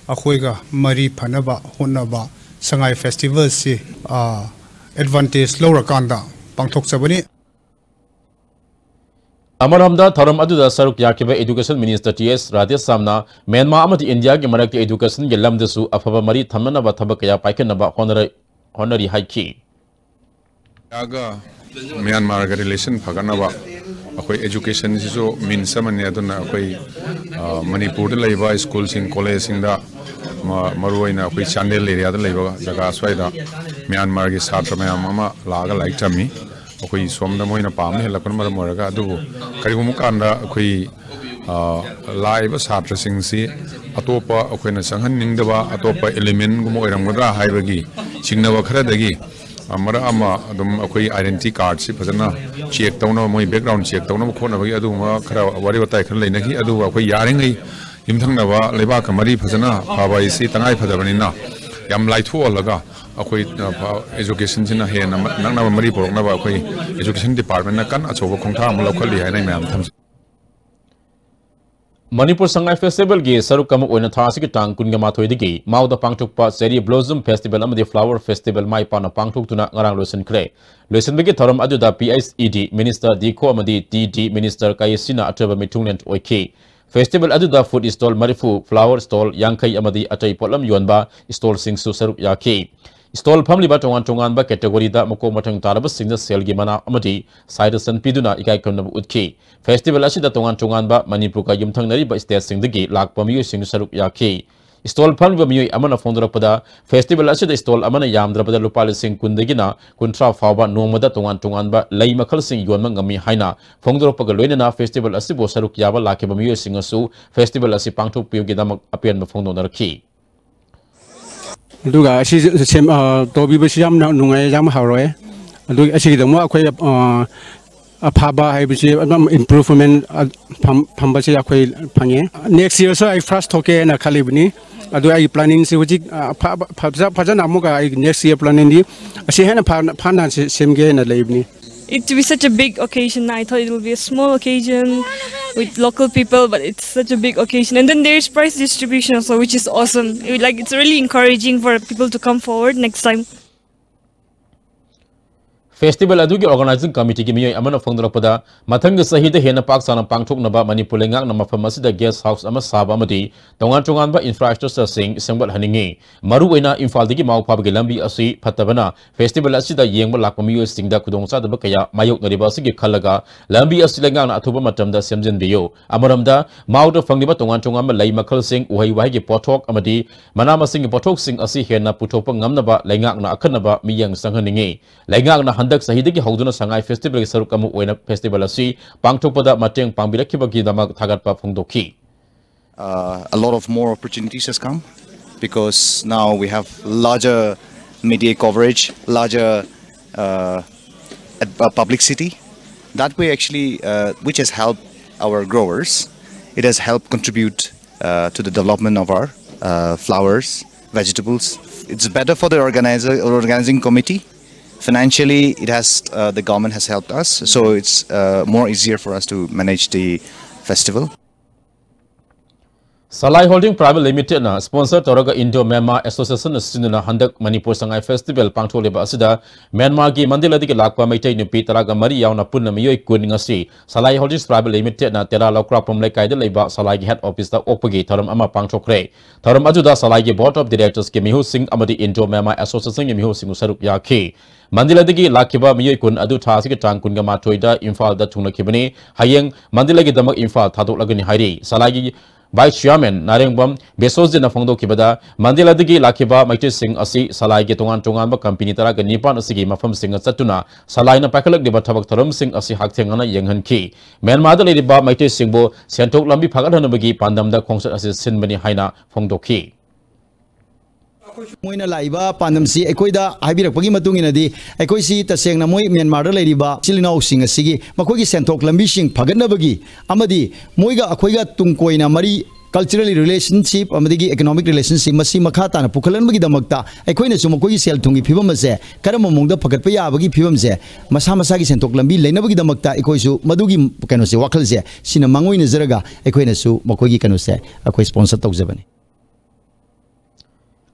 ꯑꯩꯈꯣꯏꯒ ꯃꯔꯤ ꯐꯅꯕ ꯍꯣꯠꯅꯕ ꯁꯉꯥꯏ Festival-ꯁꯤ, ꯑ, advantage ꯂꯧꯔꯀꯥꯟꯗ ꯄꯥꯡꯊꯣꯛꯆꯕꯅꯤ꯫ ꯑꯃꯔꯣꯝꯗ, ꯊꯧꯔꯝ ꯑꯗꯨꯗ ꯁꯔꯨꯛ ꯌꯥꯈꯤꯕ Education Minister ꯇꯤ ꯑꯦꯁ ꯔꯥꯙꯦꯁ꯭ꯌꯥꯝꯅ ꯃ꯭ꯌꯥꯟꯃꯥꯔ ꯑꯃꯗꯤ ꯏꯟꯗꯤꯌꯥꯒꯤ ꯃꯔꯛꯀꯤ educationꯒꯤ ꯂꯝꯗꯁꯨ ꯑꯐꯕ ꯃꯔꯤ ꯊꯝꯅꯅꯕ ꯊꯕꯛ ꯀꯌꯥ ꯄꯥꯏꯈꯠꯅꯕ ꯍꯣꯠꯅꯔ-, ꯍꯣꯠꯅꯔꯤ ꯍꯥꯏꯈꯤ꯫ ꯏꯟꯗꯤꯌꯥꯒ ꯃ꯭ꯌꯥꯟꯃꯥꯔꯒ relation ꯐꯒꯠꯅꯕ ꯑꯩꯈꯣꯏ educationꯁꯤꯁꯨ means ꯑꯃꯅꯤ꯫ ꯑꯗꯨꯅ ꯑꯩꯈꯣꯏ, ꯑ, ꯃꯅꯤꯄꯨꯔꯗ ꯂꯩꯕ schoolꯁꯤꯡ, collegeꯁꯤꯡꯗ, ꯃ-, ꯃꯔꯨꯑꯣꯏꯅ ꯑꯩꯈꯣꯏ ꯆꯥꯟꯗꯦꯜ areaꯗ ꯂꯩꯕ ꯖꯒꯥ ꯁ꯭ꯋꯥꯏꯗ ꯃ꯭ꯌꯥꯟꯃꯥꯔꯒꯤ ꯁꯥꯇ꯭ꯔ ꯃꯌꯥꯝ ꯑꯃ ꯂꯥꯛꯑꯒ ꯂꯥꯏꯔꯤꯛ ꯇꯝꯃꯤ꯫ ꯑꯩꯈꯣꯏ ꯁꯣꯝꯗ ꯃꯣꯏꯅ ꯄꯥꯝꯕ ꯍꯦꯜꯂꯛꯄꯅ ꯃꯔꯝ ꯑꯣꯏꯔꯒ꯫ ꯑꯗꯨꯕꯨ ꯀꯔꯤꯒꯨꯝꯕ ꯀꯥꯟꯗ ꯑꯩꯈꯣꯏ, ꯑ, ꯂꯥꯛꯏꯕ ꯁꯥꯇ꯭ꯔꯁꯤꯡꯁꯤ ꯑꯇꯣꯞꯄ ꯑꯩꯈꯣꯏꯅ ꯆꯪꯍꯟꯅꯤꯡꯗꯕ ꯑꯇꯣꯞꯄ elementꯒꯨꯝꯕ ꯑꯣꯏꯔꯝꯒꯗ꯭ꯔꯥ ꯍꯥꯏꯕꯒꯤ ꯆꯤꯡꯅꯕ ꯈꯔꯗꯒꯤ, ꯑ, ꯃꯔꯛ ꯑꯃ ꯑꯗꯨꯝ ꯑꯩꯈꯣꯏ identity cardꯁꯤ ꯐꯖꯅ check ꯇꯧꯅꯕ, ꯃꯣꯏ background check ꯇꯧꯅꯕ ꯈꯣꯠꯅꯕꯒꯤ ꯑꯗꯨꯒꯨꯝꯕ ꯈꯔ ꯋꯥꯔꯤ ꯋꯥꯇꯥꯏ ꯈꯔ ꯂꯩꯅꯈꯤ꯫ ꯑꯗꯨꯕꯨ ꯑꯩꯈꯣꯏ ꯌꯥꯔꯤꯉꯩ ꯌꯨꯝꯊꯪꯅꯕ ꯂꯩꯕꯥꯛꯀ ꯃꯔꯤ ꯐꯖꯅ ꯐꯕ ꯍꯥꯏꯁꯤ ꯇꯉꯥꯏ ꯐꯗꯕꯅꯤꯅ, ꯌꯥꯝ ꯂꯥꯏꯊꯣꯛꯍꯜꯂꯒ ꯑꯩꯈꯣꯏ, ꯑ, ꯐ-, educationꯁꯤꯅ ꯍꯦꯟꯅ ꯃ-, ꯅꯛꯅꯕ ꯃꯔꯤ ꯄꯨꯔꯛꯅꯕ ꯑꯩꯈꯣꯏ education departmentꯅ ꯀꯟꯅ ꯑꯆꯧꯕ ꯈꯣꯡꯊꯥꯡ ꯑꯃ ꯂꯧꯈꯠꯂꯤ ꯍꯥꯏꯅ ꯑꯩ ꯃꯌꯥꯝꯗ ꯊꯝꯖꯒꯦ꯫ ꯃꯅꯤꯄꯨꯔ ꯁꯉꯥꯏ festivalꯒꯤ ꯁꯔꯨꯛ ꯑꯃ ꯑꯣꯏꯅ ꯊꯥ ꯑꯁꯤꯒꯤ ꯇꯥꯡ ꯀꯨꯟꯒ ꯃꯥꯊꯣꯏꯗꯒꯤ ꯃꯥꯎꯗ ꯄꯥꯡꯊꯣꯛꯄ Cherry Blossom Festival ꯑꯃꯗꯤ Flower Festival ꯃꯥꯏ ꯄꯥꯛꯅ ꯄꯥꯡꯊꯣꯛꯇꯨꯅ ꯉꯔꯥꯡ ꯂꯣꯏꯁꯤꯟꯈ꯭ꯔꯦ꯫ ꯂꯣꯏꯁꯤꯟꯕꯒꯤ ꯊꯧꯔꯝ ꯑꯗꯨꯗ P H E D Minister ꯗꯤ ꯈꯣ ꯑꯃꯗꯤ T D Minister ꯀꯥꯌꯦꯁꯤꯅ ꯑꯆꯧꯕ ꯃꯤꯊꯨꯡꯂꯦꯟ ꯑꯣꯏꯈꯤ꯫ Festival ꯑꯗꯨꯗ food stall ꯃꯔꯤꯐꯨ, flower stall ꯌꯥꯡꯈꯩ ꯑꯃꯗꯤ ꯑꯇꯩ ꯄꯣꯠꯂꯝ ꯌꯣꯟꯕ stallꯁꯤꯡꯁꯨ ꯁꯔꯨꯛ ꯌꯥꯈꯤ꯫ Stall ꯐꯝꯂꯤꯕ ꯇꯣꯉꯥꯟ ꯇꯣꯉꯥꯟꯕ categoryꯗ ꯃꯀꯣꯛ ꯃꯊꯪ ꯇꯥꯔꯕꯁꯤꯡꯗ ꯁꯦꯜꯒꯤ ꯃꯅꯥ ꯑꯃꯗꯤ ꯁꯥꯏꯗ ꯁꯟ ꯄꯤꯗꯨꯅ ꯏꯀꯥꯏ ꯈꯨꯝꯅꯕ ꯎꯠꯈꯤ꯫ Festival ꯑꯁꯤꯗ ꯇꯣꯉꯥꯟ ꯇꯣꯉꯥꯟꯕ ꯃꯅꯤꯄꯨꯔꯒ ꯌꯨꯝꯊꯪꯅꯔꯤꯕ stateꯁꯤꯡꯗꯒꯤ ꯂꯥꯛꯄ ꯃꯤꯑꯣꯏꯁꯤꯡ ꯁꯔꯨꯛ ꯌꯥꯈꯤ꯫ Stall ꯐꯝꯂꯤꯕ ꯃꯤꯑꯣꯏ ꯑꯃꯅ ꯐꯣꯡꯗꯣꯔꯛꯄꯗ, festival ꯑꯁꯤꯗ stall ꯑꯃꯅ ꯌꯥꯝꯗ꯭ꯔꯕꯗ ꯂꯨꯄꯥ ꯂꯤꯁꯤꯡ ꯀꯨꯟꯗꯒꯤꯅ ꯀꯨꯟꯊ꯭ꯔꯥ ꯐꯥꯎꯕ ꯅꯣꯡꯃꯗ ꯇꯣꯉꯥꯟ ꯇꯣꯉꯥꯟꯕ ꯂꯩ ꯃꯈꯜꯁꯤꯡ ꯌꯣꯟꯕ ꯉꯝꯃꯤ ꯍꯥꯏꯅ ꯐꯣꯡꯗꯣꯔꯛꯄꯒ ꯂꯣꯏꯅꯅ festival ꯑꯁꯤꯕꯨ ꯁꯔꯨꯛ ꯌꯥꯕ ꯂꯥꯛꯈꯤꯕ ꯃꯤꯑꯣꯏꯁꯤꯡꯅꯁꯨ festival ꯑꯁꯤ ꯄꯥꯡꯊꯣꯛꯄꯤꯕꯒꯤꯗꯃꯛ ꯑꯄꯦꯟꯕ ꯐꯣꯡꯗꯣꯛꯅꯔꯛꯈꯤ꯫ ꯑꯗꯨꯒ ꯑꯁꯤ ꯁꯦꯝ-, ꯑ, ꯇꯧꯕꯤꯕꯁꯤ ꯌꯥꯝꯅ ꯅꯨꯡꯉꯥꯏ, ꯌꯥꯝ ꯍꯔꯥꯎꯋꯦ꯫ ꯑꯗꯨ ꯑꯁꯤꯒꯤꯗꯃꯛ ꯑꯩꯈꯣꯏ, ꯑ, ꯑꯐꯕ ꯍꯥꯏꯕꯁꯤ ꯑꯗꯨꯝ improvement, ꯑ, ꯐꯝ-, ꯐꯝꯕꯁꯤ ꯑꯩꯈꯣꯏ ꯐꯪꯉꯦ꯫ Next yearꯁꯨ ꯑꯩ first ꯊꯣꯛꯀꯦꯅ ꯈꯜꯂꯤꯕꯅꯤ꯫ ꯑꯗꯨ ꯑꯩꯒꯤ planningꯁꯤ ꯍꯧꯖꯤꯛ, ꯑ, ꯐ-, ꯐꯖ-, ꯐꯖꯅ ꯑꯃꯨꯛꯀ ꯑꯩ next year planningꯗꯤ ꯑꯁꯤ ꯍꯦꯟꯅ ꯐꯅ, ꯐꯅ ꯁꯦ-, ꯁꯦꯝꯒꯦꯅ ꯂꯩꯕꯅꯤ꯫ It to be such a big occasion. I thought it will be a small occasion with local people, but it's such a big occasion. And then there's prize distribution also, which is awesome. It, like, it's really encouraging for people to come forward next time. Festival ꯑꯗꯨꯒꯤ organizing committeeꯒꯤ ꯃꯤꯑꯣꯏ ꯑꯃꯅ ꯐꯣꯡꯗꯣꯔꯛꯄꯗ, ꯃꯊꯪꯒꯤ ꯆꯍꯤꯗ ꯍꯦꯟꯅ ꯄꯥꯛ ꯆꯥꯎꯅ ꯄꯥꯡꯊꯣꯛꯅꯕ ꯃꯅꯤꯄꯨꯔ ꯂꯩꯉꯥꯛꯅ ꯃꯐꯝ ꯑꯁꯤꯗ guest house ꯑꯃ ꯁꯥꯕ ꯑꯃꯗꯤ ꯇꯣꯉꯥꯟ ꯇꯣꯉꯥꯟꯕ infrastructureꯁꯤꯡ ꯁꯦꯝꯒꯠꯍꯟꯅꯤꯡꯏ꯫ ꯃꯔꯨꯑꯣꯏꯅ ꯏꯝꯐꯥꯜꯗꯒꯤ ꯃꯥꯎ ꯐꯥꯎꯕꯒꯤ ꯂꯝꯕꯤ ꯑꯁꯤ ꯐꯠꯇꯕꯅ festival ꯑꯁꯤꯗ ꯌꯦꯡꯕ ꯂꯥꯛꯄ ꯃꯤꯑꯣꯏꯁꯤꯡꯗ ꯈꯨꯗꯣꯡꯆꯥꯗꯕ ꯀꯌꯥ ꯃꯥꯌꯣꯛꯅꯔꯤꯕ ꯑꯁꯤꯒꯤ ꯈꯜꯂꯒ ꯂꯝꯕꯤ ꯑꯁꯤ ꯂꯩꯉꯥꯛꯅ ꯑꯊꯨꯕ ꯃꯇꯝꯗ ꯁꯦꯝꯖꯤꯟꯕꯤꯌꯨ꯫ ꯑꯃꯔꯣꯝꯗ, ꯃꯥꯎꯗ ꯐꯪꯂꯤꯕ ꯇꯣꯉꯥꯟ ꯇꯣꯉꯥꯟꯕ ꯂꯩ ꯃꯈꯜꯁꯤꯡ, ꯎꯍꯩ ꯋꯥꯍꯩꯒꯤ ꯄꯣꯠꯊꯣꯛ ꯑꯃꯗꯤ ꯃꯅꯥ ꯃꯁꯤꯡꯒꯤ ꯄꯣꯠꯊꯣꯛꯁꯤꯡ ꯑꯁꯤ ꯍꯦꯟꯅ ꯄꯨꯊꯣꯛꯄ ꯉꯝꯅꯕ ꯂꯩꯉꯥꯛꯅ ꯑꯈꯟꯅꯕ ꯃꯤꯠꯌꯦꯡ ꯆꯪꯍꯟꯅꯤꯡꯏ꯫ ꯂꯩꯉꯥꯛꯅ ꯍꯟꯗꯛ ꯆꯍꯤꯗꯒꯤ ꯍꯧꯗꯨꯅ ꯁꯉꯥꯏ festivalꯒꯤ ꯁꯔꯨꯛ ꯑꯃ ꯑꯣꯏꯅ festival ꯑꯁꯤ ꯄꯥꯡꯊꯣꯛꯄꯗ ꯃꯇꯦꯡ ꯄꯥꯡꯕꯤꯔꯛꯈꯤꯕꯒꯤꯗꯃꯛ ꯊꯥꯒꯠꯄ ꯐꯣꯡꯗꯣꯛꯈꯤ꯫ Uh, a lot of more opportunities has come because now we have larger media coverage, larger uh, ad- uh, publicity. That way, actually, uh, which has helped our growers, it has helped contribute uh, to the development of our uh, flowers, vegetables. It's better for the organizer, organizing committee. Financially, it has uh, the government has helped us, so it's uh, more easier for us to manage the festival. Salai Holding Private Limitedꯅ sponsor ꯇꯧꯔꯒ Indo Myanmar Association ꯁꯤꯟꯗꯨꯅ ꯍꯟꯗꯛ ꯃꯅꯤꯄꯨꯔ ꯁꯉꯥꯏ festival ꯄꯥꯡꯊꯣꯛꯂꯤꯕ ꯑꯁꯤꯗ ꯃ꯭ꯌꯥꯟꯃꯥꯔꯒꯤ ꯃꯟꯗꯤꯂꯗꯒꯤ ꯂꯥꯛꯄ ꯃꯩꯇꯩ ꯅꯨꯄꯤ ꯇꯔꯥꯒ ꯃꯔꯤ ꯌꯥꯎꯅ ꯄꯨꯟꯅ ꯃꯤꯑꯣꯏ ꯀꯨꯟ ꯉꯁꯤ Salai Holdings Private Limitedꯅ ꯇꯦꯔꯥ ꯂꯧꯀ꯭ꯔꯥꯛꯄꯝ ꯂꯩꯀꯥꯏꯗ ꯂꯩꯕ ꯁꯂꯥꯏꯒꯤ head officeꯇ ꯑꯣꯛꯄꯒꯤ ꯊꯧꯔꯝ ꯑꯃ ꯄꯥꯡꯊꯣꯛꯈ꯭ꯔꯦ꯫ ꯊꯧꯔꯝ ꯑꯗꯨꯗ ꯁꯂꯥꯏꯒꯤ board of directorsꯀꯤ ꯃꯤꯍꯨꯠꯁꯤꯡ ꯑꯃꯗꯤ Indo Myanmar Associationꯒꯤ ꯃꯤꯍꯨꯠꯁꯤꯡ ꯁꯔꯨꯛ ꯌꯥꯈꯤ꯫ ꯃꯟꯗꯤꯂꯗꯒꯤ ꯂꯥꯛꯈꯤꯕ ꯃꯤꯑꯣꯏ ꯀꯨꯟ ꯑꯗꯨ ꯊꯥ ꯑꯁꯤꯒꯤ ꯇꯥꯡ ꯀꯨꯟꯒ ꯃꯥꯊꯣꯏꯗ ꯏꯝꯐꯥꯜꯗ ꯊꯨꯡꯂꯈꯤꯕꯅꯤ꯫ ꯍꯌꯦꯡ ꯃꯟꯗꯤꯂꯒꯤꯗꯃꯛ ꯏꯝꯐꯥꯜ ꯊꯥꯗꯣꯛꯂꯒꯅꯤ ꯍꯥꯏꯔꯤ꯫ ꯁꯂꯥꯏꯒꯤ vice chairman ꯅꯥꯔꯦꯡꯕꯝ ꯕꯤꯁꯣꯖꯤꯠꯅ ꯐꯣꯡꯗꯣꯛꯈꯤꯕꯗ, ꯃꯟꯗꯤꯂꯗꯒꯤ ꯂꯥꯛꯈꯤꯕ ꯃꯩꯇꯩꯁꯤꯡ ꯑꯁꯤ ꯁꯂꯥꯏꯒꯤ ꯇꯣꯉꯥꯟ ꯇꯣꯉꯥꯟꯕ company ꯇꯔꯥꯒ ꯅꯤꯄꯥꯟ ꯑꯁꯤꯒꯤ ꯃꯐꯝꯁꯤꯡꯗ ꯆꯠꯇꯨꯅ ꯁꯂꯥꯏꯅ ꯄꯥꯏꯈꯠꯂꯛꯂꯤꯕ ꯊꯕꯛ ꯊꯧꯔꯝꯁꯤꯡ ꯑꯁꯤ ꯍꯛꯊꯦꯡꯅꯅ ꯌꯦꯡꯍꯟꯈꯤ꯫ ꯃ꯭ꯌꯥꯟꯃꯥꯔꯗ ꯂꯩꯔꯤꯕ ꯃꯩꯇꯩꯁꯤꯡꯕꯨ ꯁꯦꯟꯊꯣꯛ ꯂꯝꯕꯤ ꯐꯒꯠꯍꯟꯅꯕꯒꯤ ꯄꯥꯟꯗꯝꯗ ꯈꯣꯡꯆꯠ ꯑꯁꯤ ꯁꯤꯟꯕꯅꯤ ꯍꯥꯏꯅ ꯐꯣꯡꯗꯣꯛꯈꯤ꯫ ꯃꯣꯏꯅ ꯂꯥꯛꯏꯕ ꯄꯥꯟꯗꯝꯁꯤ ꯑꯩꯈꯣꯏꯗ ꯍꯥꯏꯕꯤꯔꯛꯄꯒꯤ ꯃꯇꯨꯡ ꯏꯟꯅꯗꯤ, ꯑꯩꯈꯣꯏꯁꯤ ꯇꯁꯦꯡꯅ ꯃꯣꯏ ꯃ꯭ꯌꯥꯟꯃꯥꯔꯗ ꯂꯩꯔꯤꯕ ꯏꯆꯤꯜ ꯏꯅꯥꯎꯁꯤꯡ ꯑꯁꯤꯒꯤ ꯃꯈꯣꯏꯒꯤ ꯁꯦꯟꯊꯣꯛ ꯂꯝꯕꯤꯁꯤꯡ ꯐꯒꯠꯅꯕꯒꯤ ꯑꯃꯗꯤ ꯃꯣꯏꯒ ꯑꯩꯈꯣꯏꯒ ꯇꯨꯡ ꯀꯣꯏꯅ ꯃꯔꯤ, cultural relationship ꯑꯃꯗꯒꯤ economic relationship ꯃꯁꯤ ꯃꯈꯥ ꯇꯥꯅ ꯄꯨꯈꯠꯍꯟꯕꯒꯤꯗꯃꯛꯇ ꯑꯩꯈꯣꯏꯅꯁꯨ ꯃꯈꯣꯏꯒꯤ ꯁꯦꯜ ꯊꯨꯝꯒꯤ ꯐꯤꯕꯝ ꯑꯁꯦ ꯀꯔꯝꯕ ꯃꯑꯣꯡꯗ ꯐꯒꯠꯄ ꯌꯥꯕꯒꯤ ꯐꯤꯕꯝꯁꯦ ꯃꯁꯥ ꯃꯁꯥꯒꯤ ꯁꯦꯟꯊꯣꯛ ꯂꯝꯕꯤ ꯂꯩꯅꯕꯒꯤꯗꯃꯛꯇ ꯑꯩꯈꯣꯏꯁꯨ ꯃꯗꯨꯒꯤ ꯀꯩꯅꯣꯁꯦ, ꯋꯥꯈꯜꯁꯦ ꯁꯤꯅ ꯃꯥꯡꯑꯣꯏꯅꯖꯔꯒ ꯑꯩꯈꯣꯏꯅꯁꯨ ꯃꯈꯣꯏꯒꯤ ꯀꯩꯅꯣꯁꯦ ꯑꯩꯈꯣꯏ sponsor ꯇꯧꯖꯕꯅꯤ꯫